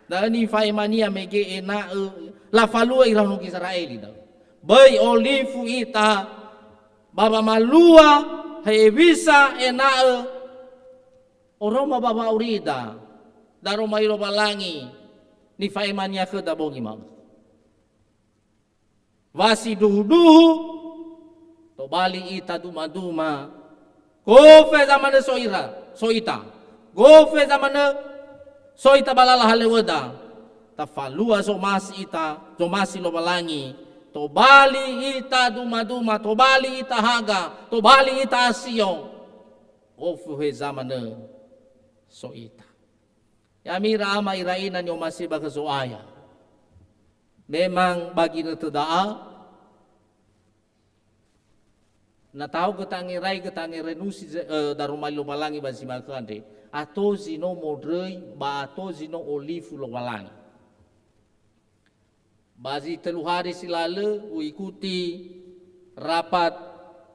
da'ö nifa'emania mege ena'ö lafalua ira nono Gizera'eli da'ö. Böi olifu ita ba wamalua hewisa ena'ö oroma ba wa'aurida daroma Lowalangi nifa'emania khöda bongi ma'ökhö. Wa sindruhundruhu, tobali ita duma-duma, gofu heza manö so ira, so ita. Gofu heza manö so ita ba lala halöŵöda. Tafalua zomasi ita, zomasi Lowalangi. Tobali ita duma-duma, tobali ita haga, tobali ita asio. Gofu heza manö so ita. Ya'ami ira ama ira ina ni'omasi'ö ba khö Zo'aya. Memang ba ginötö da'a, na tahaogö tangerai, gö tangerenusi ze-, eh, daroma li Lowalangi ba zi ma'ökhö andre, ato zi no mondröi, ba ato zi no olifu Lowalangi. Ba zi tölu hari si lalö, u'ikuti rapat,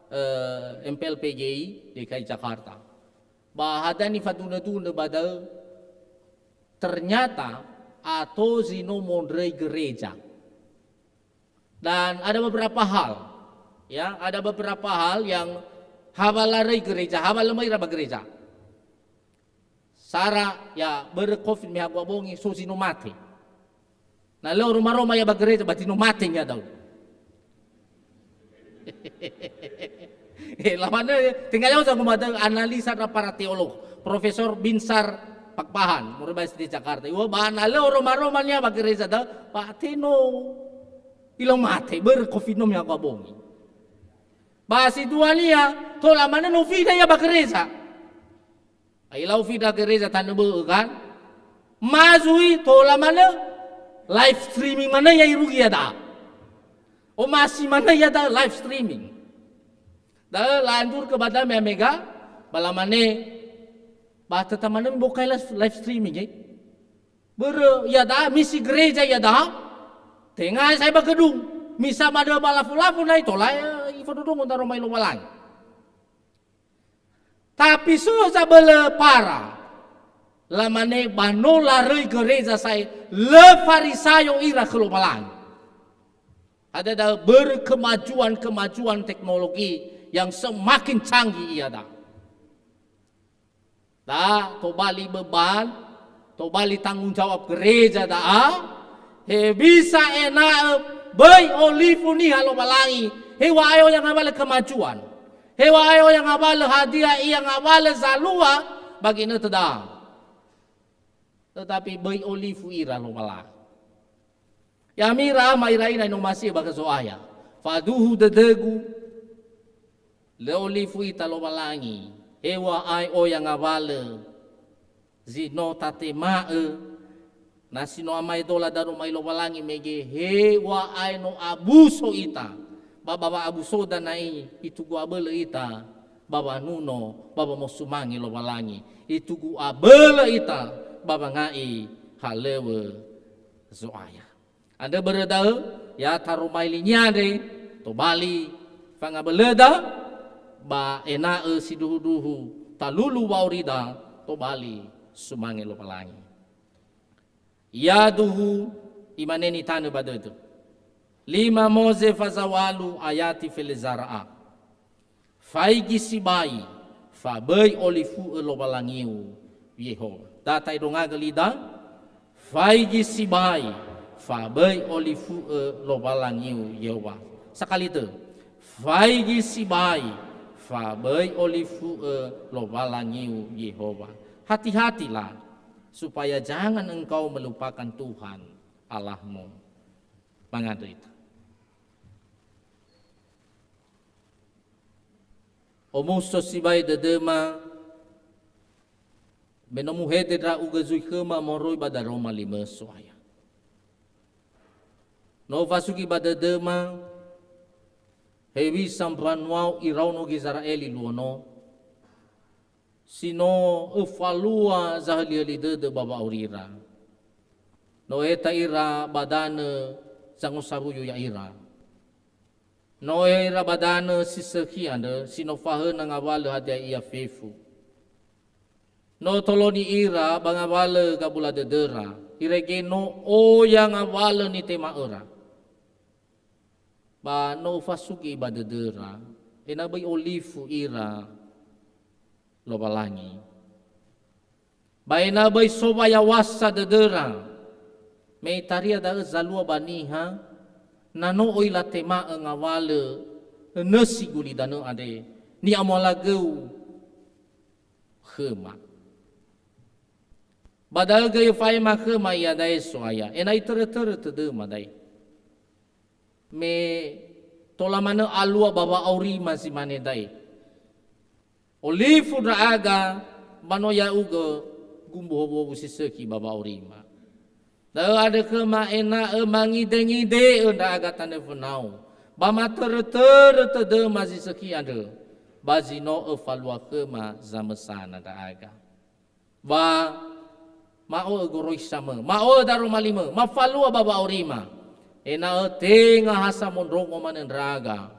eh, M P L P G I D K I Jakarta. Ba hadia nifadunö-dunö ba da'ö, ternyata ato zi no mondröi gereja. Dan ada beberapa hal, ya, ada beberapa hal yang hawa'ö lö röi gereja, hawa'ö lö möi ira ba gereja. Sara, ya, börö covid me hakhua bongi, so zi no mate. Na lö oroma-roma ia ba gereja, berarti no mate ia da'ö. Eh, lamanö, tenga ya'o zagu madö analisa ndra para teolog, Profesor Binsar Pakpahan, moroi ba S D Jakarta. Iŵa'ö ba na lö oroma-roma ia ba gereja da'ö, ba mate no. Ilö mate, börö covid no me hakhua bongi. Ba si duania, tola manö no fida ia ba gereja. Ilau fida gereja tanö bö'ö kan. Ma zui tola manö live streaming manö ia irugi ia da'a. Omasi manö ia da'a live streaming. Da'ö la'andrukö ba da'ö mega, ba lamane, ba töta manö mibokai live, live streaming, eh. Börö ia da'a, misi gereja ia da'a, tenga sa'ae ba gedung, misa ba döhö ba lafo-lafo na'i tola, eh, ifondrondrongo daroma li Lowalangi. Tapi so zabölö para, lamane ba no laröi gereja sa'ae, lö farisayo ira khö Lowalangi. Hadia da'ö börö kemajuan-kemajuan teknologi yang semakin canggih ia da'a. Da, tobali beban, tobali tanggung jawab gereja da'a, hewisa ena'ö böi olifu niha Lowalangi, heŵa'ae oya ngawalö kemajuan, heŵa'ae oya ngawalö hadia ia ngawalö zalua ba ginötö da'a. Tetapi böi olifu ira Lowalangi. Ya'ami ira ama ira ina ni'omasi'ö ba khö Zo'aya. Faduhu dödögu, lö olifu ita Lowalangi, heŵa'ae oya ngawalö zi no tatema'ö, na si no amaedola daroma li Lowalangi mege heŵa'ae no abuso ita, ba, ba wa'abusoda na'i itugu abölö ita, ba wanuno, ba wamosumange Lowalangi, itugu abölö ita, ba wanga'i halöŵö Zo'aya. Andrö börö da'ö, ya taroma li-Nia andre, tobali fangabölöda, ba ena'ö sindruhundruhu talulu wa'aurida tobali sumange Lowalangi. Yaduhu imane nitanö ba dödö. Lima Moze faza walu ayati felezara'a. Faigi sibai, fa böi olifu'ö Lowalangiu, Yehowa. Da ta'edongagö lida, faigi sibai, fa böi olifu'ö Lowalangiu, Yehowa. Sakali tö, faigi sibai, fa böi olifu'ö Lowalangiu, Yehowa. Hati-hatilah, supaya jangan engkau melupakan Tuhan Allahmu. Mangandrö ita. Omuso sibai dödöma, me no muhede ndra'ugö zui khöma moroi ba daroma limö So'aya. No fasugi ba dödöma, Hewisa mbanuau iraono Gizera'eli luo no, si no öfalua zahölihöli dödö ba wa'aurira. No öheta ira ba danö zangosawuyu ya'ira. No öhe ira ba danö si sökhi andrö, si no fahöna ngawalö hadia ia fefu. No toloni ira ba ngawalö gabula dödöra, irege no oya ngawalö nitema'öra. Ba no ufasugi ba dödöra, ena'ö böi olifu ira Lowalangi. Ba ena'ö böi so wayaw̃asa dödöra, me itaria da'ö zalua ba niha, na no öi latema'ö ngawalö nösi gulidanö andre, ni'amualagöu khöma. Ba da'ö göi öfa'ema khöma iada'e So'aya, ena'ö itörö-törö tödöma da'e. Me tola manö alua ba wa'aurima zi mane da'e. Olifu ndra'aga, ba no ya'ugö gumbu howuhowu si sökhi ba wa'aurima. Da'ö andrö khöma ena'ö mangidengide'ö ndra'aga tanö fönau, ba matörö-törö tödöma zi sökhi andrö, ba zi no öfalua khöma zamösana ndra'aga. Wa ma'o'ö goroisamö, ma'o'ö daroma limö, mafalua ba wa'aurima, ena'ö tenga ha samondrongo manö ndra'aga,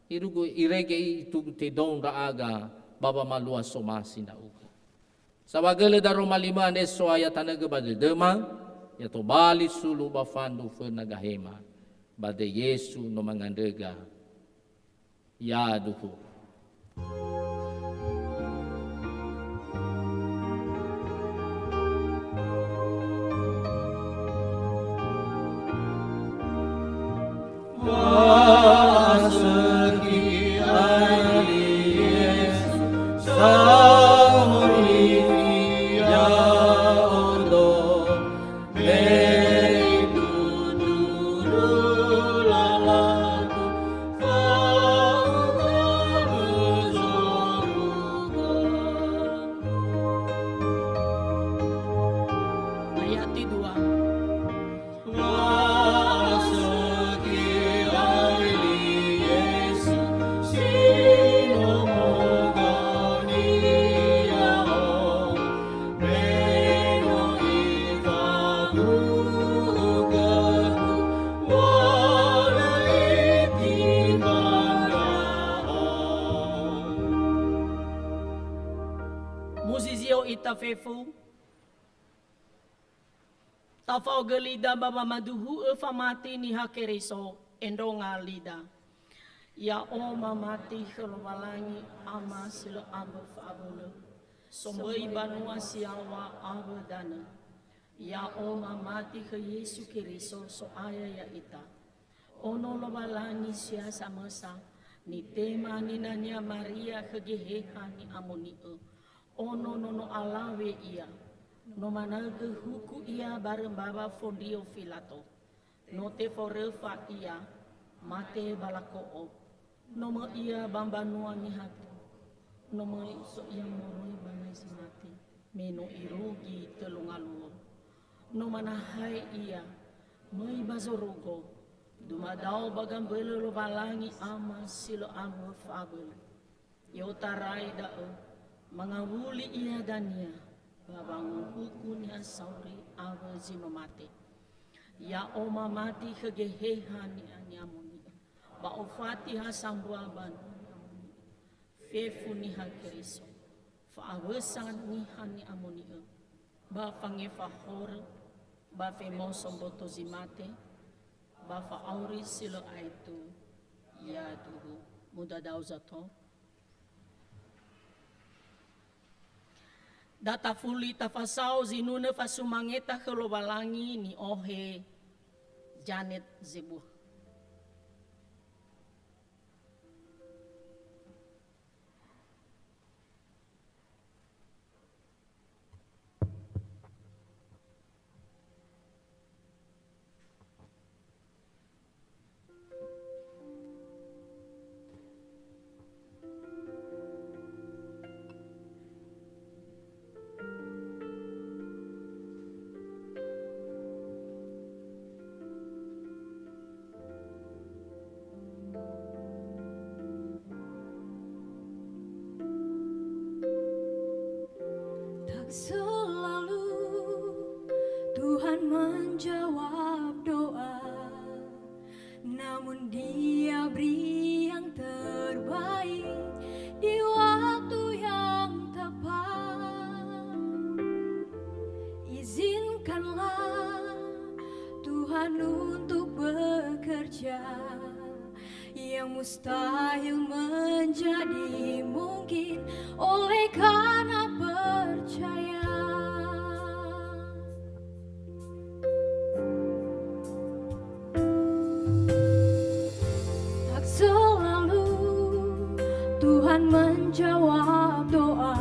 irugu irege itugu tedou ndra'aga ba wamalua somasi ndra'ugö. Saohagölö daroma limö andre So'aya tanögö ba dödöma, ya tobali sulu ba fandu föna gahema, ba döi Yesu no mangandröga. Yaduhu. Wa'asökhi aili Yesu, sangorifi ya'odo. Me ituturu lalagu, fa'uga zorugo. Ayat dua. Wa'asökhi aili Yesu, si no mogau ni'ao. Me no ifabu'u gögu, wa'aliti ba ndra'o. Muzizio ita fefu, tafa'ogö lida ba wamaduhu'ö famati Niha Keriso, endronga lida. Ya'o mamati khö Lowalangi Ama si lö ambö fa'abölö, somböi banua si yaŵa awö danö. Ya'o mamati khö Yesu Keriso So'aya ya'ita, Ono Lowalangi si ha samösa, nitema ninania Maria khö Geheha Ni'amoni'ö, ono nono alawe ia. No manaögö huku ia barö mbawa fondrio Filato. No teforöfa ia, mate ba lako'o. No möi ia ba mbanua niha tua. No möi so ia moroi ba ngai zi mate, me no irugi tölu ngaluo. No manahae ia, möi ba zorugo, dumadao ba gambölö Lowalangi Ama si lö ambö fa'abölö. I'otarai da'ö, mangawuli ia dania ba wanguhuku niha sauri awö zi no mate. Ya'o mamati khö Geheha Ni'a-, Ni'amoni'ö, ba ofati ha sambua banua Ni'amoni'ö. Fefu Niha Keriso, fa'awösa Niha Ni'amoni'ö, ba fangefa horö, ba femoso mboto zi mate, ba fa'auri si lö aetu, yaduhu. Mudadao zato. Da tafuli tafasao zinunö fasumangeta khö Lowalangi ni'ohe Janet Zebuah. Selalu Tuhan menjawab doa, namun Dia beri yang terbaik di waktu yang tepat. Izinkanlah Tuhan untuk bekerja, yang mustahil menjadi mungkin oleh karena percaya. Tak selalu Tuhan menjawab doa,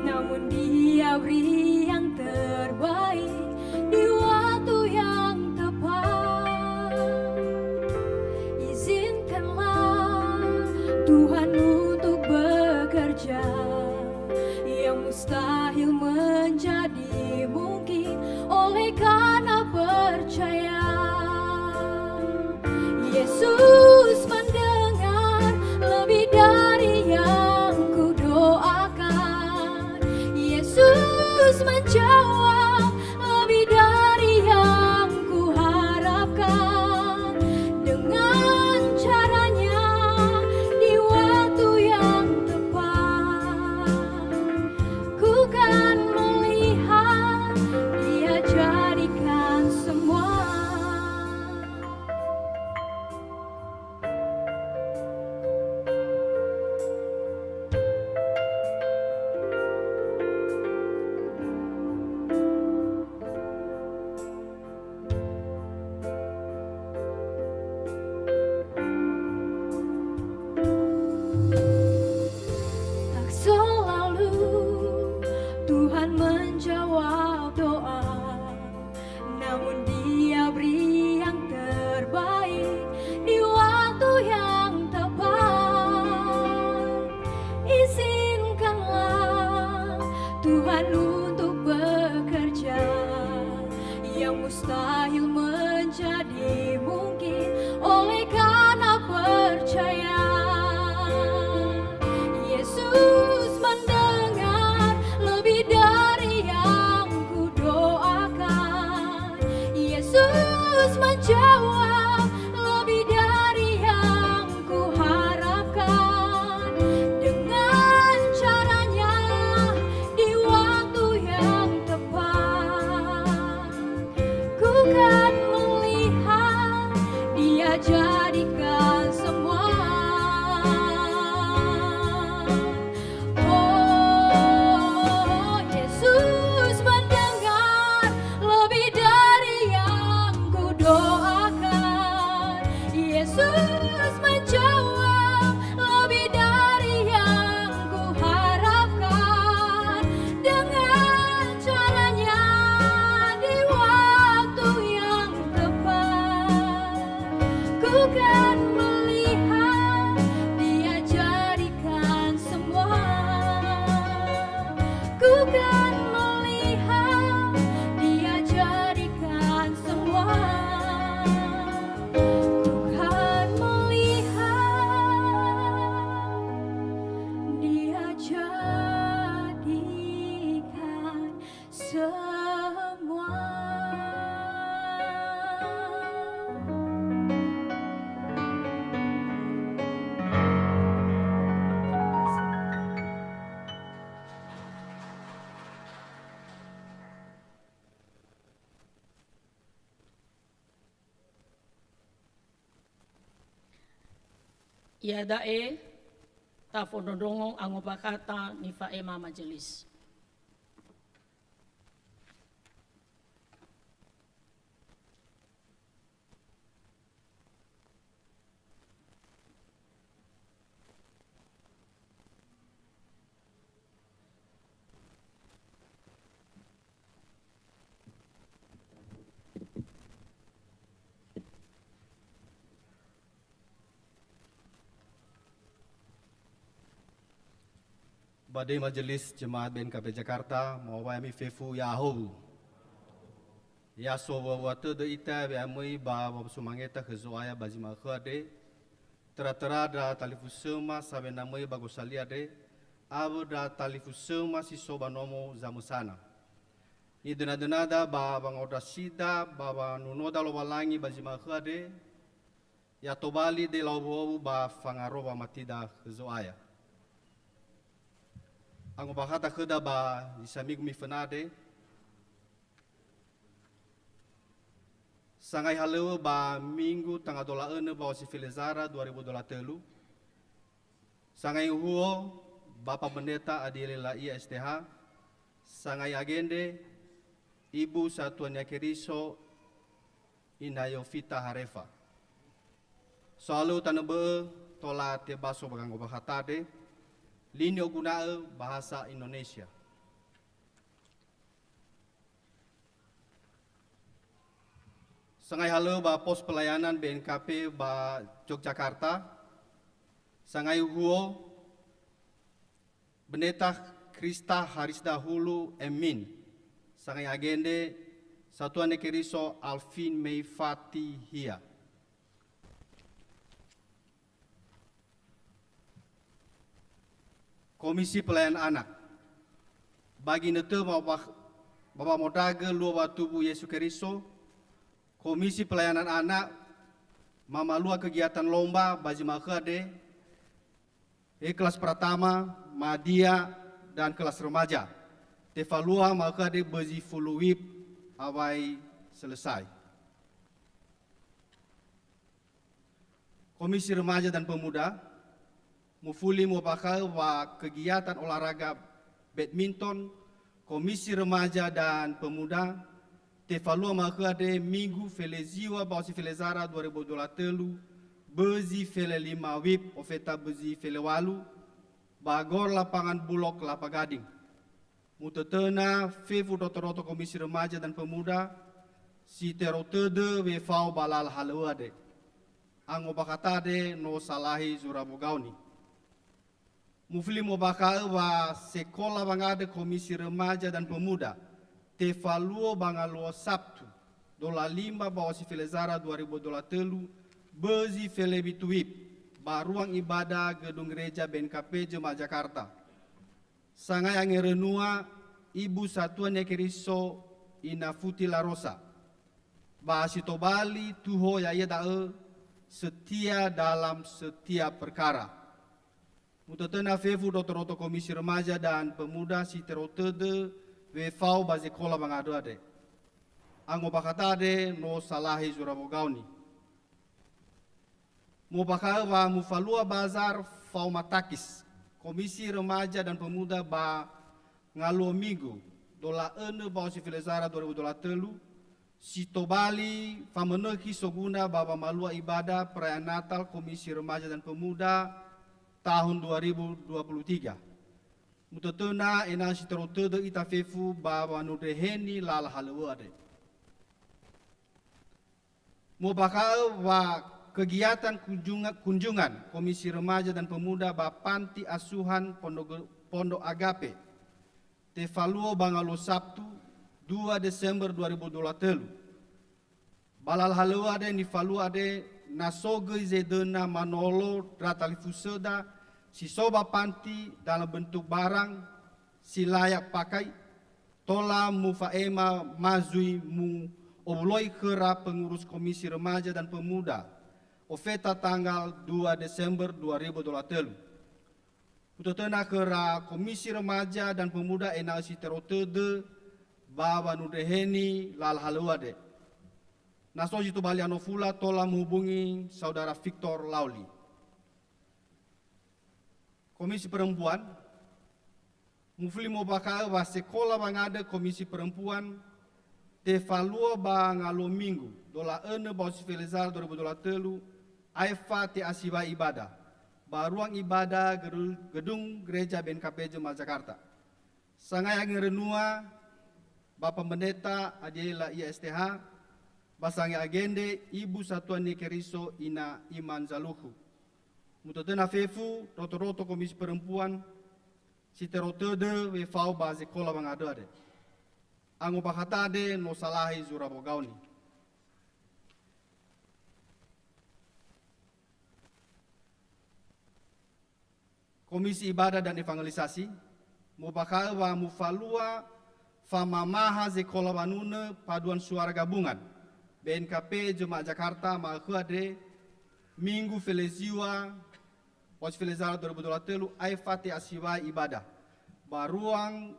namun Dia beri yang terbaik di waktu yang tepat. Izinkanlah Tuhan untuk bekerja, yang mustahil menjadi mungkin oleh karena percaya. Yesus mendengar lebih dari yang kudoakan. Yesus menjawab lebih dari yang kuharapkan. Dengan caranya di waktu yang tepat, ku kan melihat Dia jadikan semua. Tak selalu Tuhan menjawab doa, namun Dia beri yang terbaik di waktu yang tepat. Izinkanlah Tuhan untuk bekerja, yang mustahil menjadi mungkin oleh karena percaya. Yesus mendengar lebih dari yang kudoakan. Yesus menjawab lebih dari yang kuharapkan. Dengan caranya di waktu yang tepat, ku kan melihat Dia jadikan semua. Oh, Yesus mendengar lebih dari yang kudoakan. Yesus menjawab lebih dari yang kuharapkan. Dengan caranya di waktu yang tepat, ku kan melihat Dia jadikan semua. Ku kan melihat Dia jadikan semua. Tuhan melihat Dia jadikan semua. Iada'e tafondrondrongo angombakata nifa'ema majelis. Ba döi Majelis Jemaat B N K B Jakarta, mowai ami fefu ya'ahowu. Ya so wua-wua tödö ita we'amöi ba wamosumangeta khö Zo'aya ba zi ma'ökhö andre, töra-töra ndra talifusöma sawena möi ba gosali andre, awö ndra talifusöma si so ba nomo zamösana. Nidöna-dönada ba wangaondrasida ba wanunoda Lowalangi ba zi ma'ökhö andre, ya tobali döi laowu-owu ba fangaro wamatida khö Zo'aya. Angombakhata khöda ba zi saminggu miföna andre, sangai halöŵö ba Minggu tangala dua önö mbaŵa si felezara dua ribu dua puluh tölu, sangai uhuo ba Pamendeta Adiele Laia S T H, sangai agendre Ibu Satuania Keriso Ina Yofita Harefa. Soalö tanö bö'ö tola tebaso ba gangombakhata andre, lini oguna'ö bahasa Indonesia. Sangai halöŵö ba pos pelayanan B N K P ba Yogyakarta, sangai uhuo Pendeta Krista Harisdahulu Emin, sangai agendre Satuania Keriso Alvin Mei Fatihia. Komisi Pelayanan Anak. Ba ginötö ba, ba, ba wamodragö luo watubu Yesu Keriso, Komisi Pelayanan Anak mamalua kegiatan lomba ba zi ma'ökhö andre, he kelas pratama, madia, dan kelas remaja. Tefalua ma'ökhö andre bözi fulu wib awai selesai. Komisi Remaja dan Pemuda, mufuli mu'ombakha'ö wa kegiatan olahraga badminton Komisi Remaja dan Pemuda, tefalua ma'ökhö andre Minggu feleziŵa mbaŵa si felezara dua ribu dua puluh tölu, bözi fele lima wib ofeta bözi fele walu, ba gor lapangan Bulog Kelapa Gading. Mutötöna fefu ndroto-ndroto Komisi Remaja dan Pemuda, si terou tödö wefao ba lala halöŵö andre. Angombakhata andre no salahi zura wogaoni. Mufuli mu'ombakha'ö wa sekola wangandrö Komisi Remaja dan Pemuda, tefaluo ba ngaluo Sabtu, dola lima mbaŵa si felezara dua ribu dua puluh tölu, bözi fele witu wib, ba ruang ibadah Gedung Gereja B N K P Jemaah Jakarta. Sangai angerönua Ibu Satuania Keriso Ina Futi Larosa. Ba si tobali tuho ya'ia da'ö setia dalam setiap perkara. Mutötöna fefu ndroto-ndroto Komisi Remaja dan Pemuda si terou tödö wefao ba sekola wangandrö andre. Angombakhata andre no salahi zura wogaoni. Mu'ombakha'ö wa mufalua bazar faoma takis, Komisi Remaja dan Pemuda ba ngaluo Minggu, dola önö mbaŵa si felezara dua ribu dua puluh tölu, si tobali famönökhi soguna ba wamalua ibadah perayaan Natal Komisi Remaja dan Pemuda tahun dua ribu dua puluh tiga. Mutötöna ena'ö si terou tödö ita fefu ba wanundreheni lala halöŵö andre. Mu'ombakha'ö wa kegiatan kunjunga-, kunjungan Komisi Remaja dan Pemuda ba Panti Asuhan Pondok, Pondok Agape, tefaluo ba ngaluo Sabtu, dua Desember dua ribu dua puluh tölu. Ba lala halöŵö andre nifalua andre na so göi zedöna manolo ndra talifusöda si so ba panti dalam bentuk barang si layak pakai, tola mufa'ema ma zui mu'owuloi khöra pengurus Komisi Remaja dan Pemuda, ofeta tanggal dua Desember dua ribu dua puluh tölu. Utötöna khöra Komisi Remaja dan Pemuda ena'ö si terou tödö ba wanundreheni lala halöŵö andre. Na so zi tobali anofula tola muhubungi Saudara Victor Lauli. Komisi Perempuan, mufuli mu'ombakha'ö wa sekola wangandrö Komisi Perempuan, tefaluo ba ngaluo Minggu, dola önö mbaŵa si felezara dua ribu dua puluh tölu, aefa te'asiwai ibadah, ba ruang ibadah Gedu-, Gedung Gereja B N K P Jemaah Jakarta. Sangai angerönua ba Pamendeta Adiela I A S T H, ba sangai agendre Ibu Satuania Keriso Ina Iman Zaluhu. Mutötöna fefu ndroto-ndroto Komisi Perempuan, si terou tödö wefao ba sekola wangandrö andre. Angombakhata andre no salahi zura wogaoni. Komisi Ibadah dan Evangelisasi, mobakha'ö wa mufalua famamaha zekola wanunö paduan suara gabungan B N K P Jemaat Jakarta ma'ökhö andre, Minggu feleziwa, Oz Felezara dua ribu dua puluh telu, aefa te'a siwai ibadah ba ruang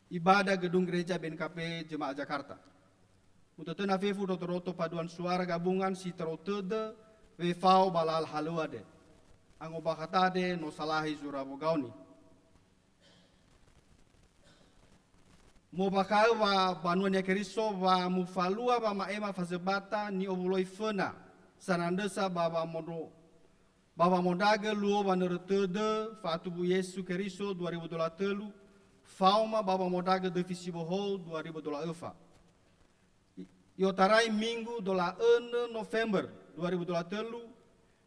ibadah Gedung Gereja B N K P Jemaat Jakarta. Mutötöna fefu roto-roto paduan suara gabungan si terou tödö wefao ba lala halöŵö andre. Angobakhata andre no salahi zura wogaoni. Mobakha'ö wa banua Niha Keriso wa mufalua wama'ema fazömbata ni'owuloi föna sanandrösa ba wamondo-, ba wamondragö luo wanörö tödö fa'atubu Yesu Keriso dua ribu dua puluh telu, faoma ba wamondragö döfi si bohou dua ribu dua puluh öfa. I-, i'otarai Minggu dola önö November dua ribu dua puluh telu,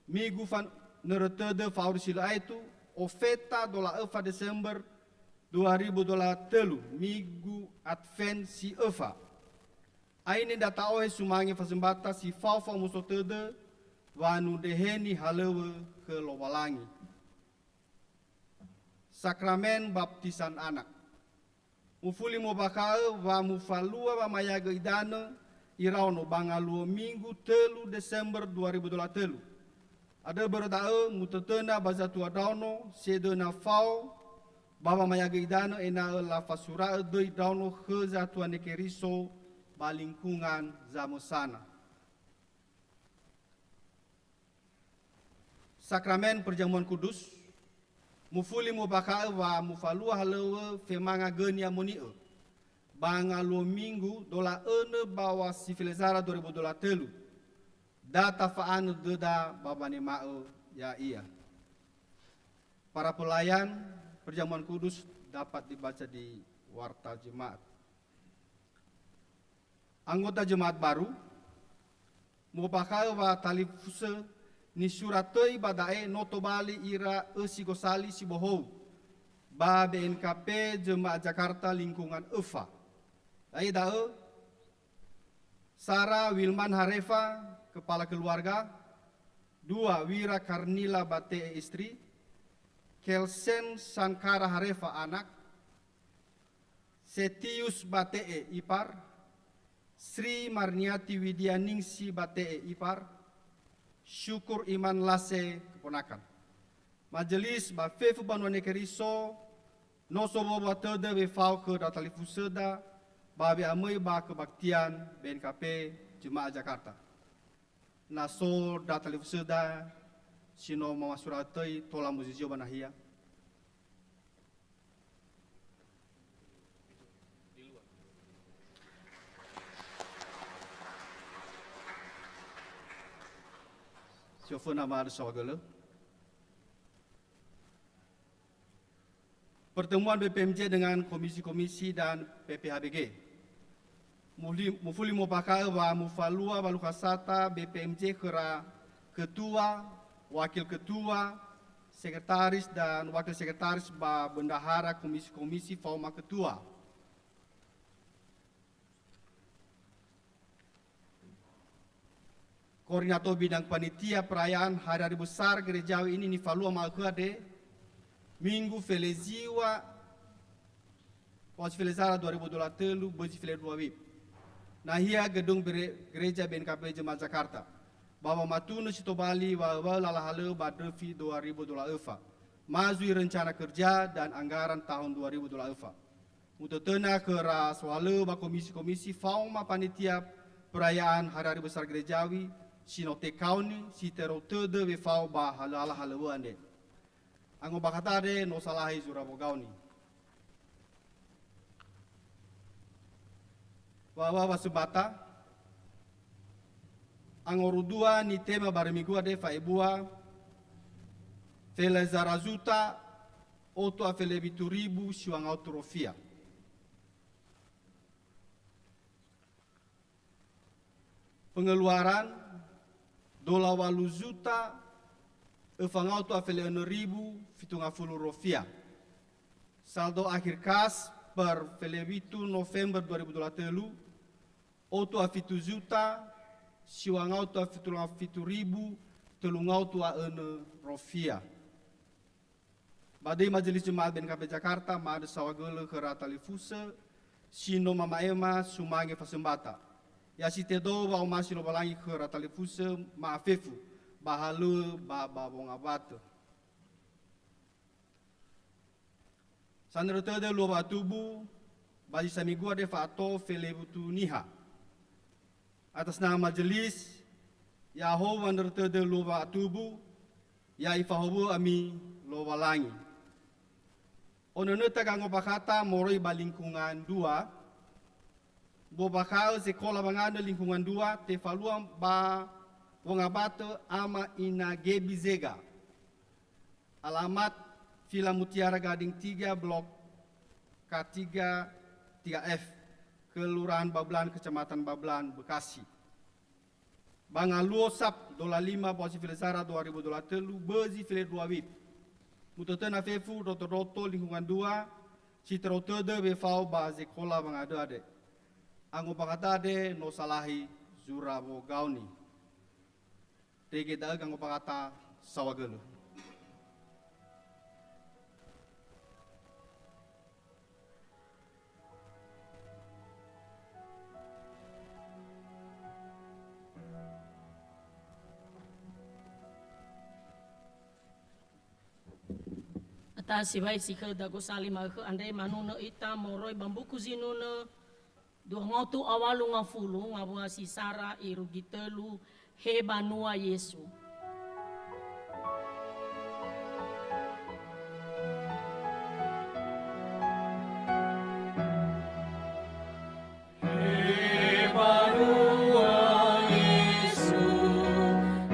Minggu fan-, nörö tödö fa'auri si lö aetu, ofeta dola öfa Desember dua ribu dua puluh telu, Minggu Advent si öfa. Aine ndra ta'ohe sumange fazömbata si fao fa'omuso tödö wanundreheni halöŵö khö Lowalangi. Sakramen Baptisan Anak. Mufuli mobakha'ö wa mufalua wamayagö idanö iraono ba ngaluo Minggu tölu Desember dua ribu dua puluh telu. Andrö börö da'ö mutötöna ba zatua ndraono sedöna fao ba wamayagö idanö ena'ö lafasura'ö döi ndraono khö zatua Niha Keriso ba lingkungan zamösana. Sakramen Perjamuan Kudus, mufuli mobakha'ö wa mufalua halöŵö femanga gö ni'amoni'ö ba ngaluo Minggu dola önö bawa si felezara dua ribu dua puluh telu. Da tafa'anö döda ba wanema'ö ya'ia. Para pelayan Perjamuan Kudus dapat dibaca di warta jemaat. Anggota jemaat baru, mobakha'ö wa talifusö nisura töi ba da'e no tobali ira ösi gosali si bohou ba B N K P Jemaat Jakarta lingkungan öfa. Da'e da'ö, Sara Wilman Harefa, kepala keluarga, dua, Wira Karnila Bate'e, istri, Kelsen Sankara Harefa, anak, Setius Bate'e, ipar, Sri Marniati Widianingsi Bate'e, ipar, Syukur Iman Lase, keponakan. Majelis ba fefu banua Niha Keriso, no sowowo tödö wefao khö ndra talifusöda ba we'amöi ba kebaktian B N K P Jemaat Jakarta. Na so ndra talifusöda si no mamasura töi, tola muzizio ba nahia. Si oföna ma'andrö saohagölö. Pertemuan B P M J dengan komisi-komisi dan P P H B G. Muli-, mufuli mobakha'ö wa mufalua walukhasata B P M J khöra ketua, wakil ketua, sekretaris, dan wakil sekretaris ba bendahara komisi-komisi faoma ketua. Koordinator bidang panitia perayaan Hari-Hari Besar Gerejawi ini nifalua ma'ökhö andre, Minggu feleziwa, Oz Felezara dua ribu dua puluh telu, bözi fele dua wib. Nahia Gedung Bere-, Gereja B N K P Jemaat Jakarta. Ba wamatunö si tobali wa-, wa lala halöŵö ba döfi dua ribu dua puluh öfa. Ma zui rencana kerja dan anggaran tahun dua ribu dua puluh öfa. Mutötöna khöra sohalöŵö ba komisi-komisi faoma panitia perayaan Hari-Hari Besar Gerejawi si no tekaoni si terou tödö wefao ba halöŵö-, halöŵö andre. Angobakhata andre no salahi zura wogaoni. Wa-, wa-, wasömbata, angoru dua nitema barö minggu andre fa'ebua, felezara zuta, otu a fele witu ribu siwa ngaotu rofia. Pengeluaran, dola walu juta, öfa ngaotu a fele önö ribu fitu ngafulu rofia. Saldo akhir kas per fele witu November dua ribu dua puluh telu, otu a fitu juta, siwa ngaotu a fitu, fitu ribu, telu ngaotu a önö rofia. Ba döi Majelis Jemaat B N K B Jakarta ma'andrö saohagölö khöra talifusö si no mama'ema sumange fasömbata. Ya si tedou wa'omasi Lowalangi khöra talifusö ma'afefu ba halöŵö ba ba wongabatö. Sanörö tödö luo wa'atubu, ba zi samigua de fa'ato felewutu niha. Atas nama majelis, ya'ahowu wanörö tödö luo wa'atubu, ya ifahowu'ö ami Lowalangi. Onönöta gangobakhata moroi ba lingkungan dua, Mbobakha'ö sekola wangandrö lingkungan dua tefalua ba wongabatö ama ina Gebi Zega. Alamat Villa Mutiara Gading tiga, Blok K tiga, tiga F, Kelurahan Bablan, Kecamatan Bablan, Bekasi. Ba ngaluo Sab, dola lima, buasi felezara dua ribu dua telu, bözi fele dua wib. Mutötöna fefu ndroto-ndroto lingkungan dua, si terou tödö wefao ba zekola wangandrö andre. Angobakhata andre no salahi zura wogaoni. Irege da'ö gangobakhata saohagölö. Ata sibai si khöda gosali ma'ökhö andre manunö ita moroi ba mbuku zinunö dua ngotu a walu ngafulu ngawua si sara irugi tölu, He banua Yesu. He banua Yesu,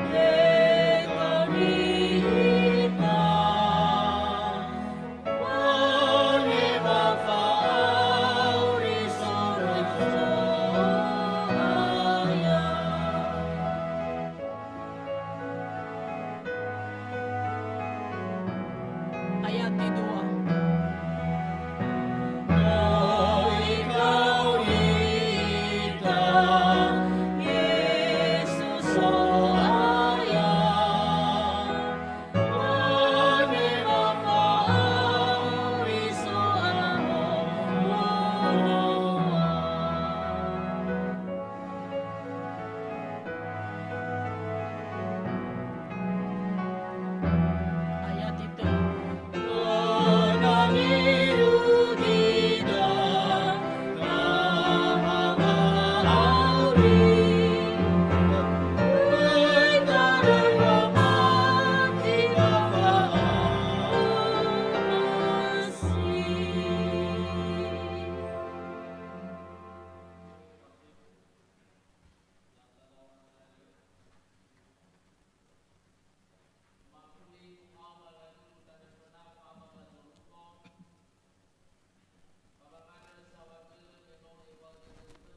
he khömi ita. Ayat kedua. Ayat itu.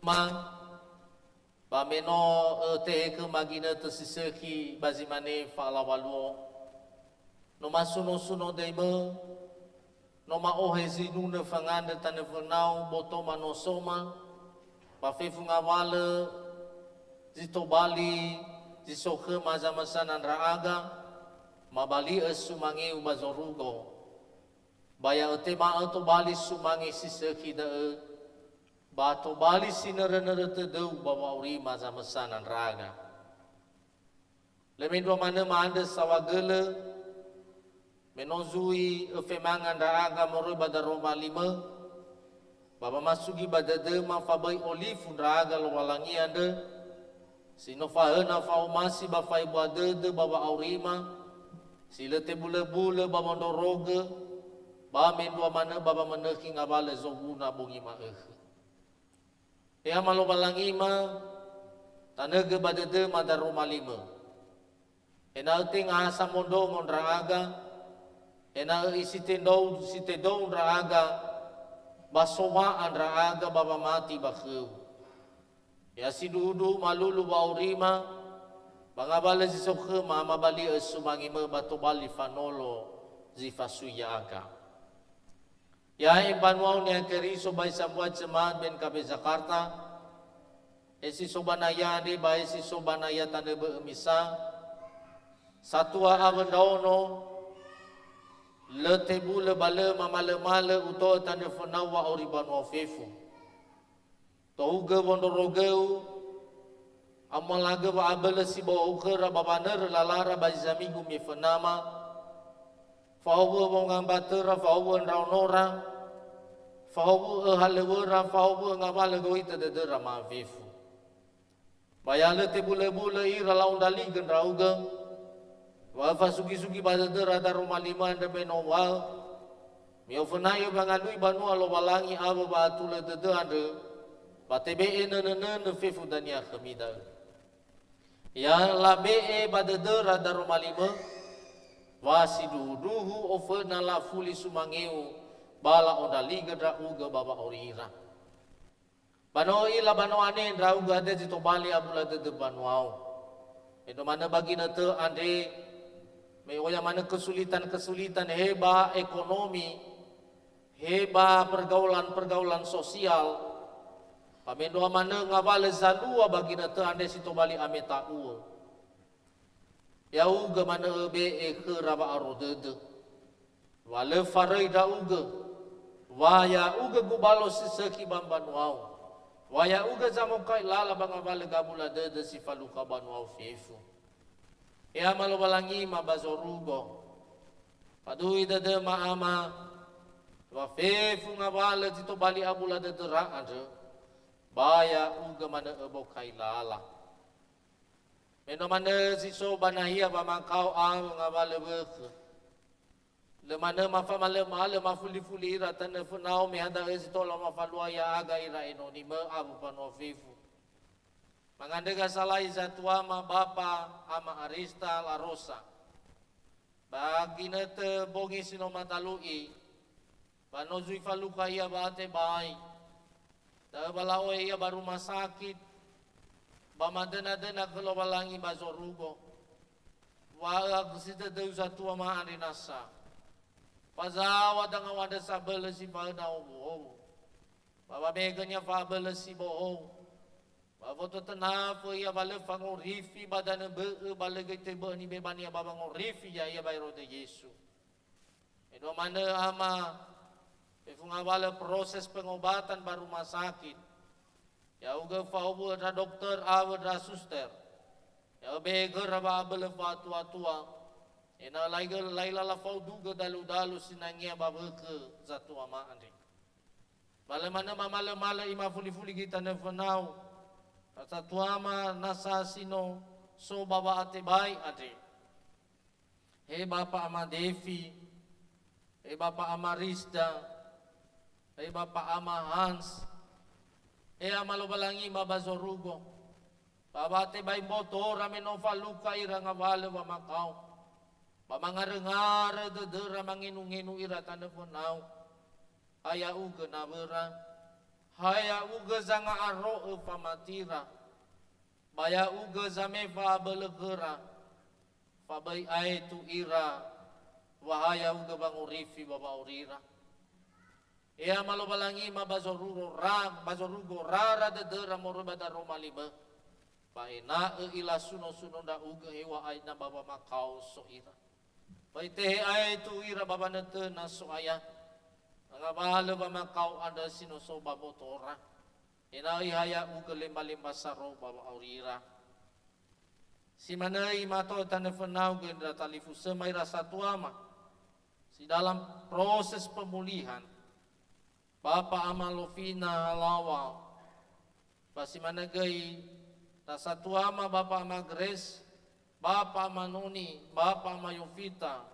Ma, ba me no ötehe khöma ginötö si sökhi ba zi mane fa'alaŵa luo. No masuno-suno döimö, no ma'ohe zinunö fangandrö tanö fönau boto manosoma, ba fefu ngawalö zi tobali zi so khöma zamösana ndra'aga, mabali'ö sumangeu ba zorugo. Ba ya'ö tema'ö tobali sumange si sökhi da'ö, ba tobali sinörö-nörö tödöu ba wa'aurima zamösana ndra'aga. Lö mendrua manö ma'andrö saohagölö, me no zui öfemanga ndra'aga moroi ba daroma limö, ba mamasugi ba dödöma fa böi olifu ndra'aga Lowalangi andrö, si no fahöna fa'omasi ba fa'ebua dödö ba wa'aurima, si lö tebulö-bulö ba wondrorogö, ba mendrua manö ba wamönökhi ngawalö zoguna bongi ma'ökhö. He Ama Lowalangima, tanögö ba dödöma daroma limö. Ena'ö tenga ha samondrongo ndra'aga, ena'ö isitendou, sitedou ndra'aga, ba sowa'a ndra'aga ba wamati ba khöu. Ya sindruhundruhu malulu wa'aurima, ba ngawalö zi so khöma mabali'ö sumangimö ba tobali fanolo zi fasui ya'aga. Ya'e mbanua-U Niha Keriso ba zi sambua jemaat B N K B Jakarta, he si so ba naya andre ba he si so ba naya tanö bö'ö misa, satua awö ndraono, Lö tebulö ba lö mamalömalö uto'ö tanö fönau wa'auri banua fefu. Tohugö wondrorogöu, amalagö wa'abölö si bohou khöra ba wanörö lalara ba zi zamigu mifönama, fahowu'ö wongambatöra, fahowu'ö ndraonora, fahowu'ö halöŵöra, fahowu'ö ngawalö gohitö dödöra mafefu. Ba ya lö tebulöbulö ira la'ondraligö ndra'ugö, wa öfasugi-sugi ba dödöra daroma limö andrö me no uŵa'ö, mi'oföna'i'ö wangalui banua Lowalangi awö wa'atulö dödö andrö, ba tebe'e nönönönö fefu dania khömi da'ö. Ya labe'e ba dödöra daroma limö, wa sindruhundruhu oföna lafuli sumangeu ba la'ondraligö ndra'ugö ba wa'auri ira. Ba no ö'ila ba no ane ndra'ugö hadia zi tobali abula dödö mbanuau. Me no manö ba ginötö andre, me oya manö kesulitan-kesulitan he ba ekonomi, he ba pergaulan-pergaulan sosial, ba me no manö ngawalö zalua ba ginötö andre si tobali ameta'u'ö. Ya'ugö manö öbe'e khöra wa'aro dödö. Wa lö faröi ndra'ugö, wa ya'ugö gubalo si sökhi ba mbanuau, wa ya'ugö zamokai lala ba ngawalö gabula dödö si falukha banuau fefu. He Ama Lowalangima ba zorugo, faduhui dödöma Ama, wa fefu ngawalö zi tobali abula dödöra andrö, ba ya'ugö manö öbokai lala. Me no manö zi so ba nahia wamakao awö ngawalö wökhö. Lö manö mafamalömalö mafulifuli ira tanö fönao me ha da'ö zi tola mafalua ya'aga ira enonimö awö mbanua fefu. Mangandrö gasalai zatuama Bapa Ama Arista Larosa. Ba ginötö bongi si no matalu'i, ba no zui falukha ia ba atebai. Da'ö ba la'ohe ia ba rumah sakit, ba madöna-döna khö Lowalangi ba zorugo. Wa'ö agösi dödöu zatuama andre nasa. Fazaŵa dangawandrö sabölö si fa'öna owu-owu. Ba wamehegönia fa'abölö si bohou. Ba wotö tönafö ia wa lö fangorifi ba danö bö'ö, ba lö göi töi bö'ö nibebania ba wangorifi ya'ia baero döi Yesu. Me no manö Ama, fefu ngawalö proses pengobatan ba rumah sakit. Ya'ugö fa'owu'ö ndra dokter awö ndra suster. Ya'ö be'e khöra wa'abölö fa'atua-tua. Ena'ö laigö-, laila lafaudugö dalu-dalu sinangea ba wökhö zatuama andre. Ba lö manö mamalömalö imafulifuli göi tanö fönau. Ba zatuama nasa si no so ba wa'atebai andre. He Bapa Ama Devi, he Bapa Ama Rista, he Bapa Ama Hans, he Ama Lowalangima ba zorugo. Ba wa'atebai mbotora me no falukha ira ngawalö wamakao. Ba mangaröngarö dödöra mangenu-ngenu ira tanö fönau. Ha ya'ugö nawöra, ha ya'ugö zanga'aro'ö famatira, ba ya'ugö zame'e fa'abölö khöra, fa böi aetu ira, wa ha ya'ugö wangorifi ba wa'aurira. He Ama Lowalangima ba zoruro ra-, ba zorugo rara dödöra moroi ba daroma limö, ba ena'ö ilasuno-suno ndra'ugö heŵa'ae na ba wamakao so ira. Ba itehe aetu ira ba wanötöna So'aya, ngawalö wamakao andrö si no so ba mbotora, ena'ö ha ya'ugö lemba-lemba saro ba wa'aurira. Si manö imato'ö tanö fönau göi ndra talifusöma ira satuama, si dalam proses pemulihan, Bapa Ama Lovina Halawa, ba si manö göi ndra satuama Bapa Ama Grace, Bapa Ama Noni, Bapa Ama Yovita,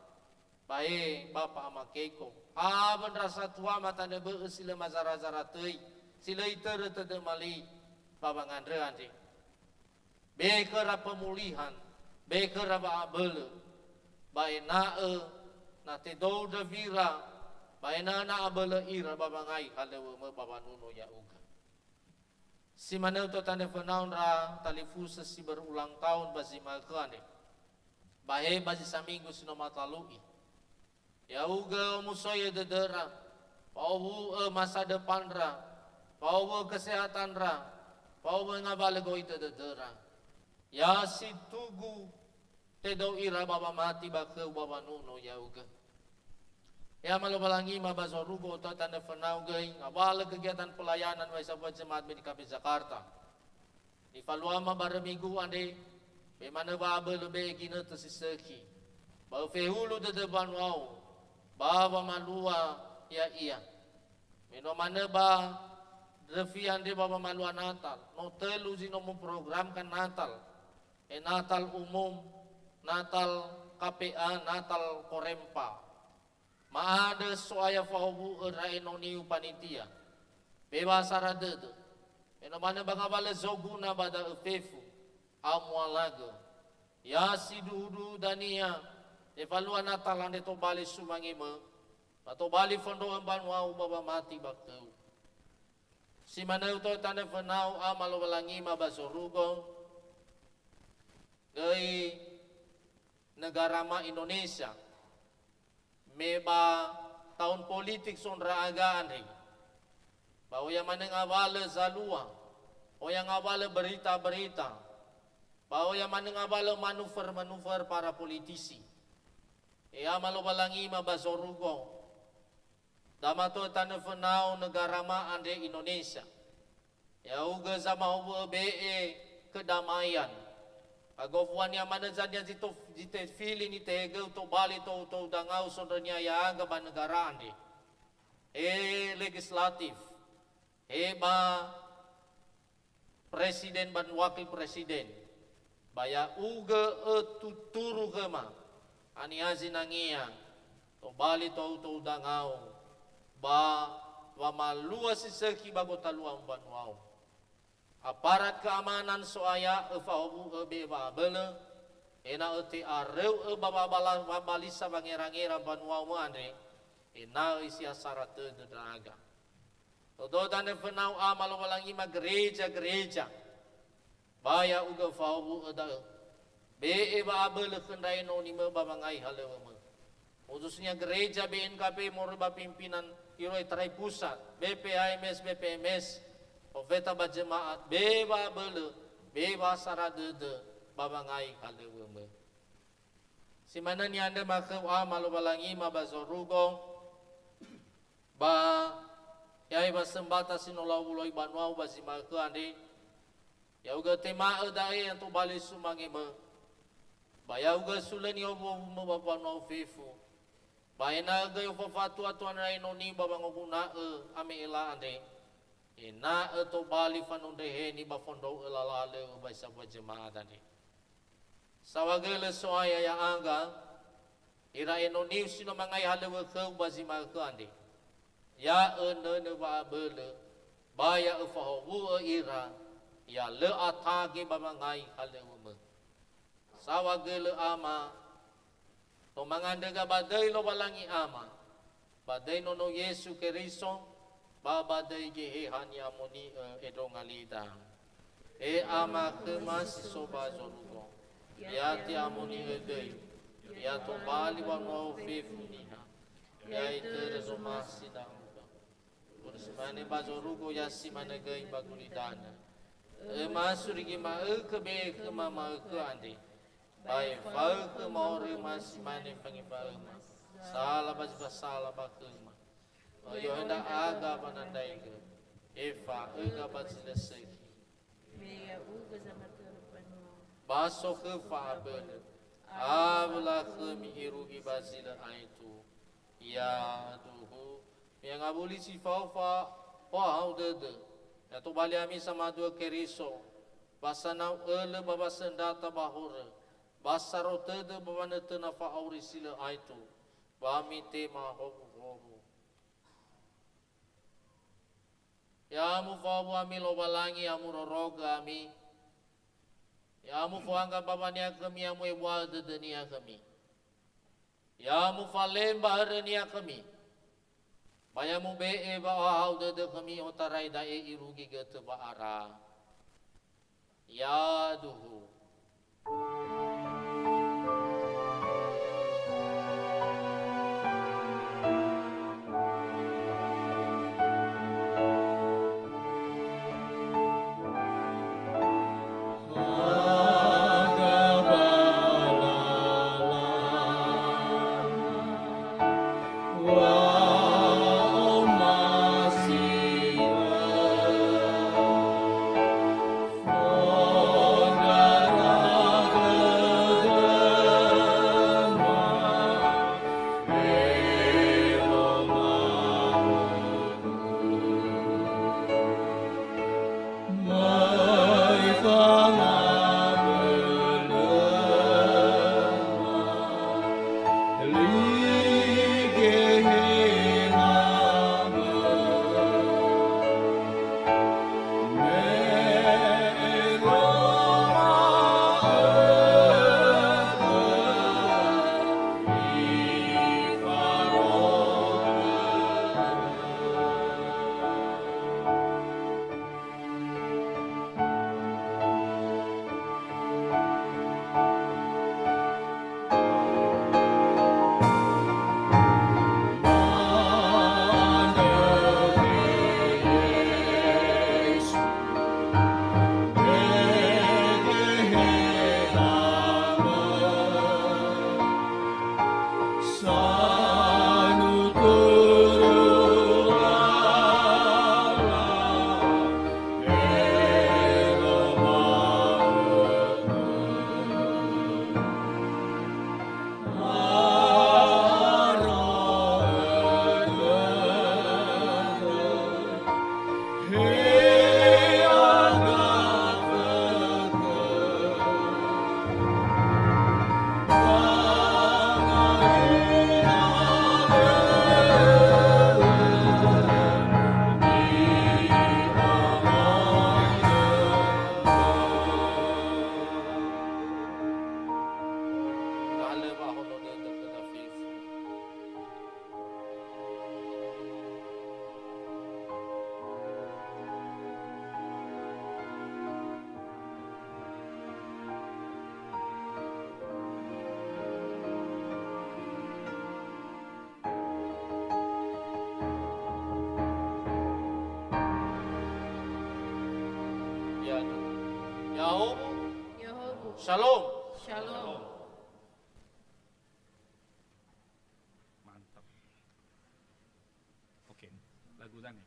ba he Bapa Ama Keiko. Awö ndra satuama tanö bö'ö si lö mazara-zara töi, si lö itörö tödöma li ba wangandrö andre. Be'e khöra pemulihan, be'e khöra wa'abölö, ba ena'ö na tedou ndrawira, ba ena'ö na abölö ira ba wangai halöŵömö ba wanuno ya'ugö. Si manö uto'ö tanö fönau ndra talifusö si berulang tahun ba zi ma'ökhö andre. Ba he ba zi saminggu si no matalu'i. Ya'ugö omusoi'ö dödöra, fa'owu'ö masa döpandra, fa'owu'ö kesehatandra, fa'owu'ö ngawalö gohitö dödöra. Ya si tugu tedou ira ba wamati ba khöu ba wanuno ya'ugö. He Ama Lowalangi ma ba zorugo oto tanö fönau göi, ngawalö kegiatan pelayanan wai sambua jemaat B N K P Jakarta. Nifaluama barö minggu andre, me manö wa'abölö be'e ginötö si sökhi, ba öfehulu dödö mbanua-U, ba wamalua ya'ia. Me no manö ba röfi andre ba wamalua Natal, no tölu zi no muprogramkan Natal. E Natal umum, Natal K P A, Natal Korempa. Ma'andrö So'aya fahowu'ö ndra enoni-U panitia. Bewasara dödö. Me no manö ba ngawalö zoguna ba da'ö fefu, amualagö. Ya sindruhundruhu dania, tefalua Natal andre tobali sumange-Mö, ba tobali fondro'ö mbanua-U ba wamati ba khöu. Si manö uto'ö tanö fönau Ama Lowalangi ma ba zorugo, göi negara ma Indonesia, me ba tahun politik so ndra'aga andre, ba oya manö ngawalö zalua, oya ngawalö berita-berita, ba oya manö ngawalö manuver-manuver para politisi. He Ama Lowalangi ma ba zorugo, Damato tanö fönau negara ma andre Indonesia. Ya'ugö zamahowu'ö be'e kedamaian. Ba gofuania manö zania zi to-, zi tefili nitehegöu tobali tou-tou dangau sondrönia ya'aga ba negara andre. He legislatif, he ba presiden ba wakil presiden, ba ya'ugö ötuturu khöma, haniha zinangea, tobali tou-tou dangau, ba wamalua si sökhi ba gotalua mbanua-U. Aparat keamanan So'aya öfahowu'ö be'e wa'abölö, ena'ö te'aröu'ö ba wabala-, wabalisa wangera-ngera mbanua-U andre, ena'ö isiasara tödö ndra'aga. Oto tanö fönau Ama Lowalangi ma gereja-gereja. Ba ya'ugö fahowu'ö da'ö. Be'e wa'abölö khö ndra enoni-Mö ba wangai halöŵö-Mö. Khususnya gereja B N K P moroi ba pimpinan Iro Etarai Pusat, B P H M S, B P M S, profeta ba jemaat, be wa'abölö, be wasara dödö ba wangai halöŵö-Mö. Si manö ni'andröma khöu Ama Lowalangi ma ba zorugo, ba ya'e wasömbata si no lawulo ibanua-U ba zi ma'ökhö andre, ya'ugö tema'ö da'e tobali sumange-Mö, ba ya'ugö sulö ni'owu'owumö ba mbanua-U fefu, ba ena'ö göi ofafatu atuanö enoni ba wangoguna'ö ame'ela andre, ena'ö tobali fanondreheni ba fondrou'ö lala halöŵö ba sambua jemaat andre. Saohagölö So'aya ya'aga, ira enoni-U si no mangai halöŵö khöu ba zi ma'ökhö andre. Ya önönö wa'abölö, ba ya öfahowu'ö ira, ya lö atage ba wangai halöŵö-Mö. Saohagölö Ama, no mangandröga ba döi Lowalangi Ama, ba döi Nono Yesu Keriso, ba ba döi Geheha ni'amoni'ö endronga lida. He Ama khöma si so ba zorugo, ya te'amoni'ö göi, ya tobali wanua-U fefu niha, ya itörö zomasi ndra'ugö. Börö si mane ba zorugo, ya si manö göi ba gulidanö. Ömasu irigi ma'ökhö be'e khöma ma'ökhö andre. Ba efaökhö ma'oröma si mane fangefa'öma, sala ba zi fasala ba khöma. Ba öi'ohe ndra'aga ba nandraigö, efa'öga ba zi lö sökhi. Me ya'ugö zamatörö mbanua-U. Ba sokhö fa'abölö, awö lakhömi irugi ba zi lö aetu. Yaduhu, me ngawuli si fao fa'ohahau dödö, ya tobali ami samadua Keriso, ba sanau ölö ba wasöndrata ba horö, ba saro tödö ba wanötöna fa'auri si lö aetu, ba mitema howuhowu. Ya mufaowu ami Lowalangi, ya murorogö ami, ya mufohangga mbawania khömi, ya mu'ebua'ö dödönia khömi. Ya mufalemba hörönia khömi, ba ya mube'e wa'ohahau dödö khömi i'otarai da'e irugi götö wa'ara. Yaduhu. Shalom. Shalom. Mantap. Oke, lagu Zane.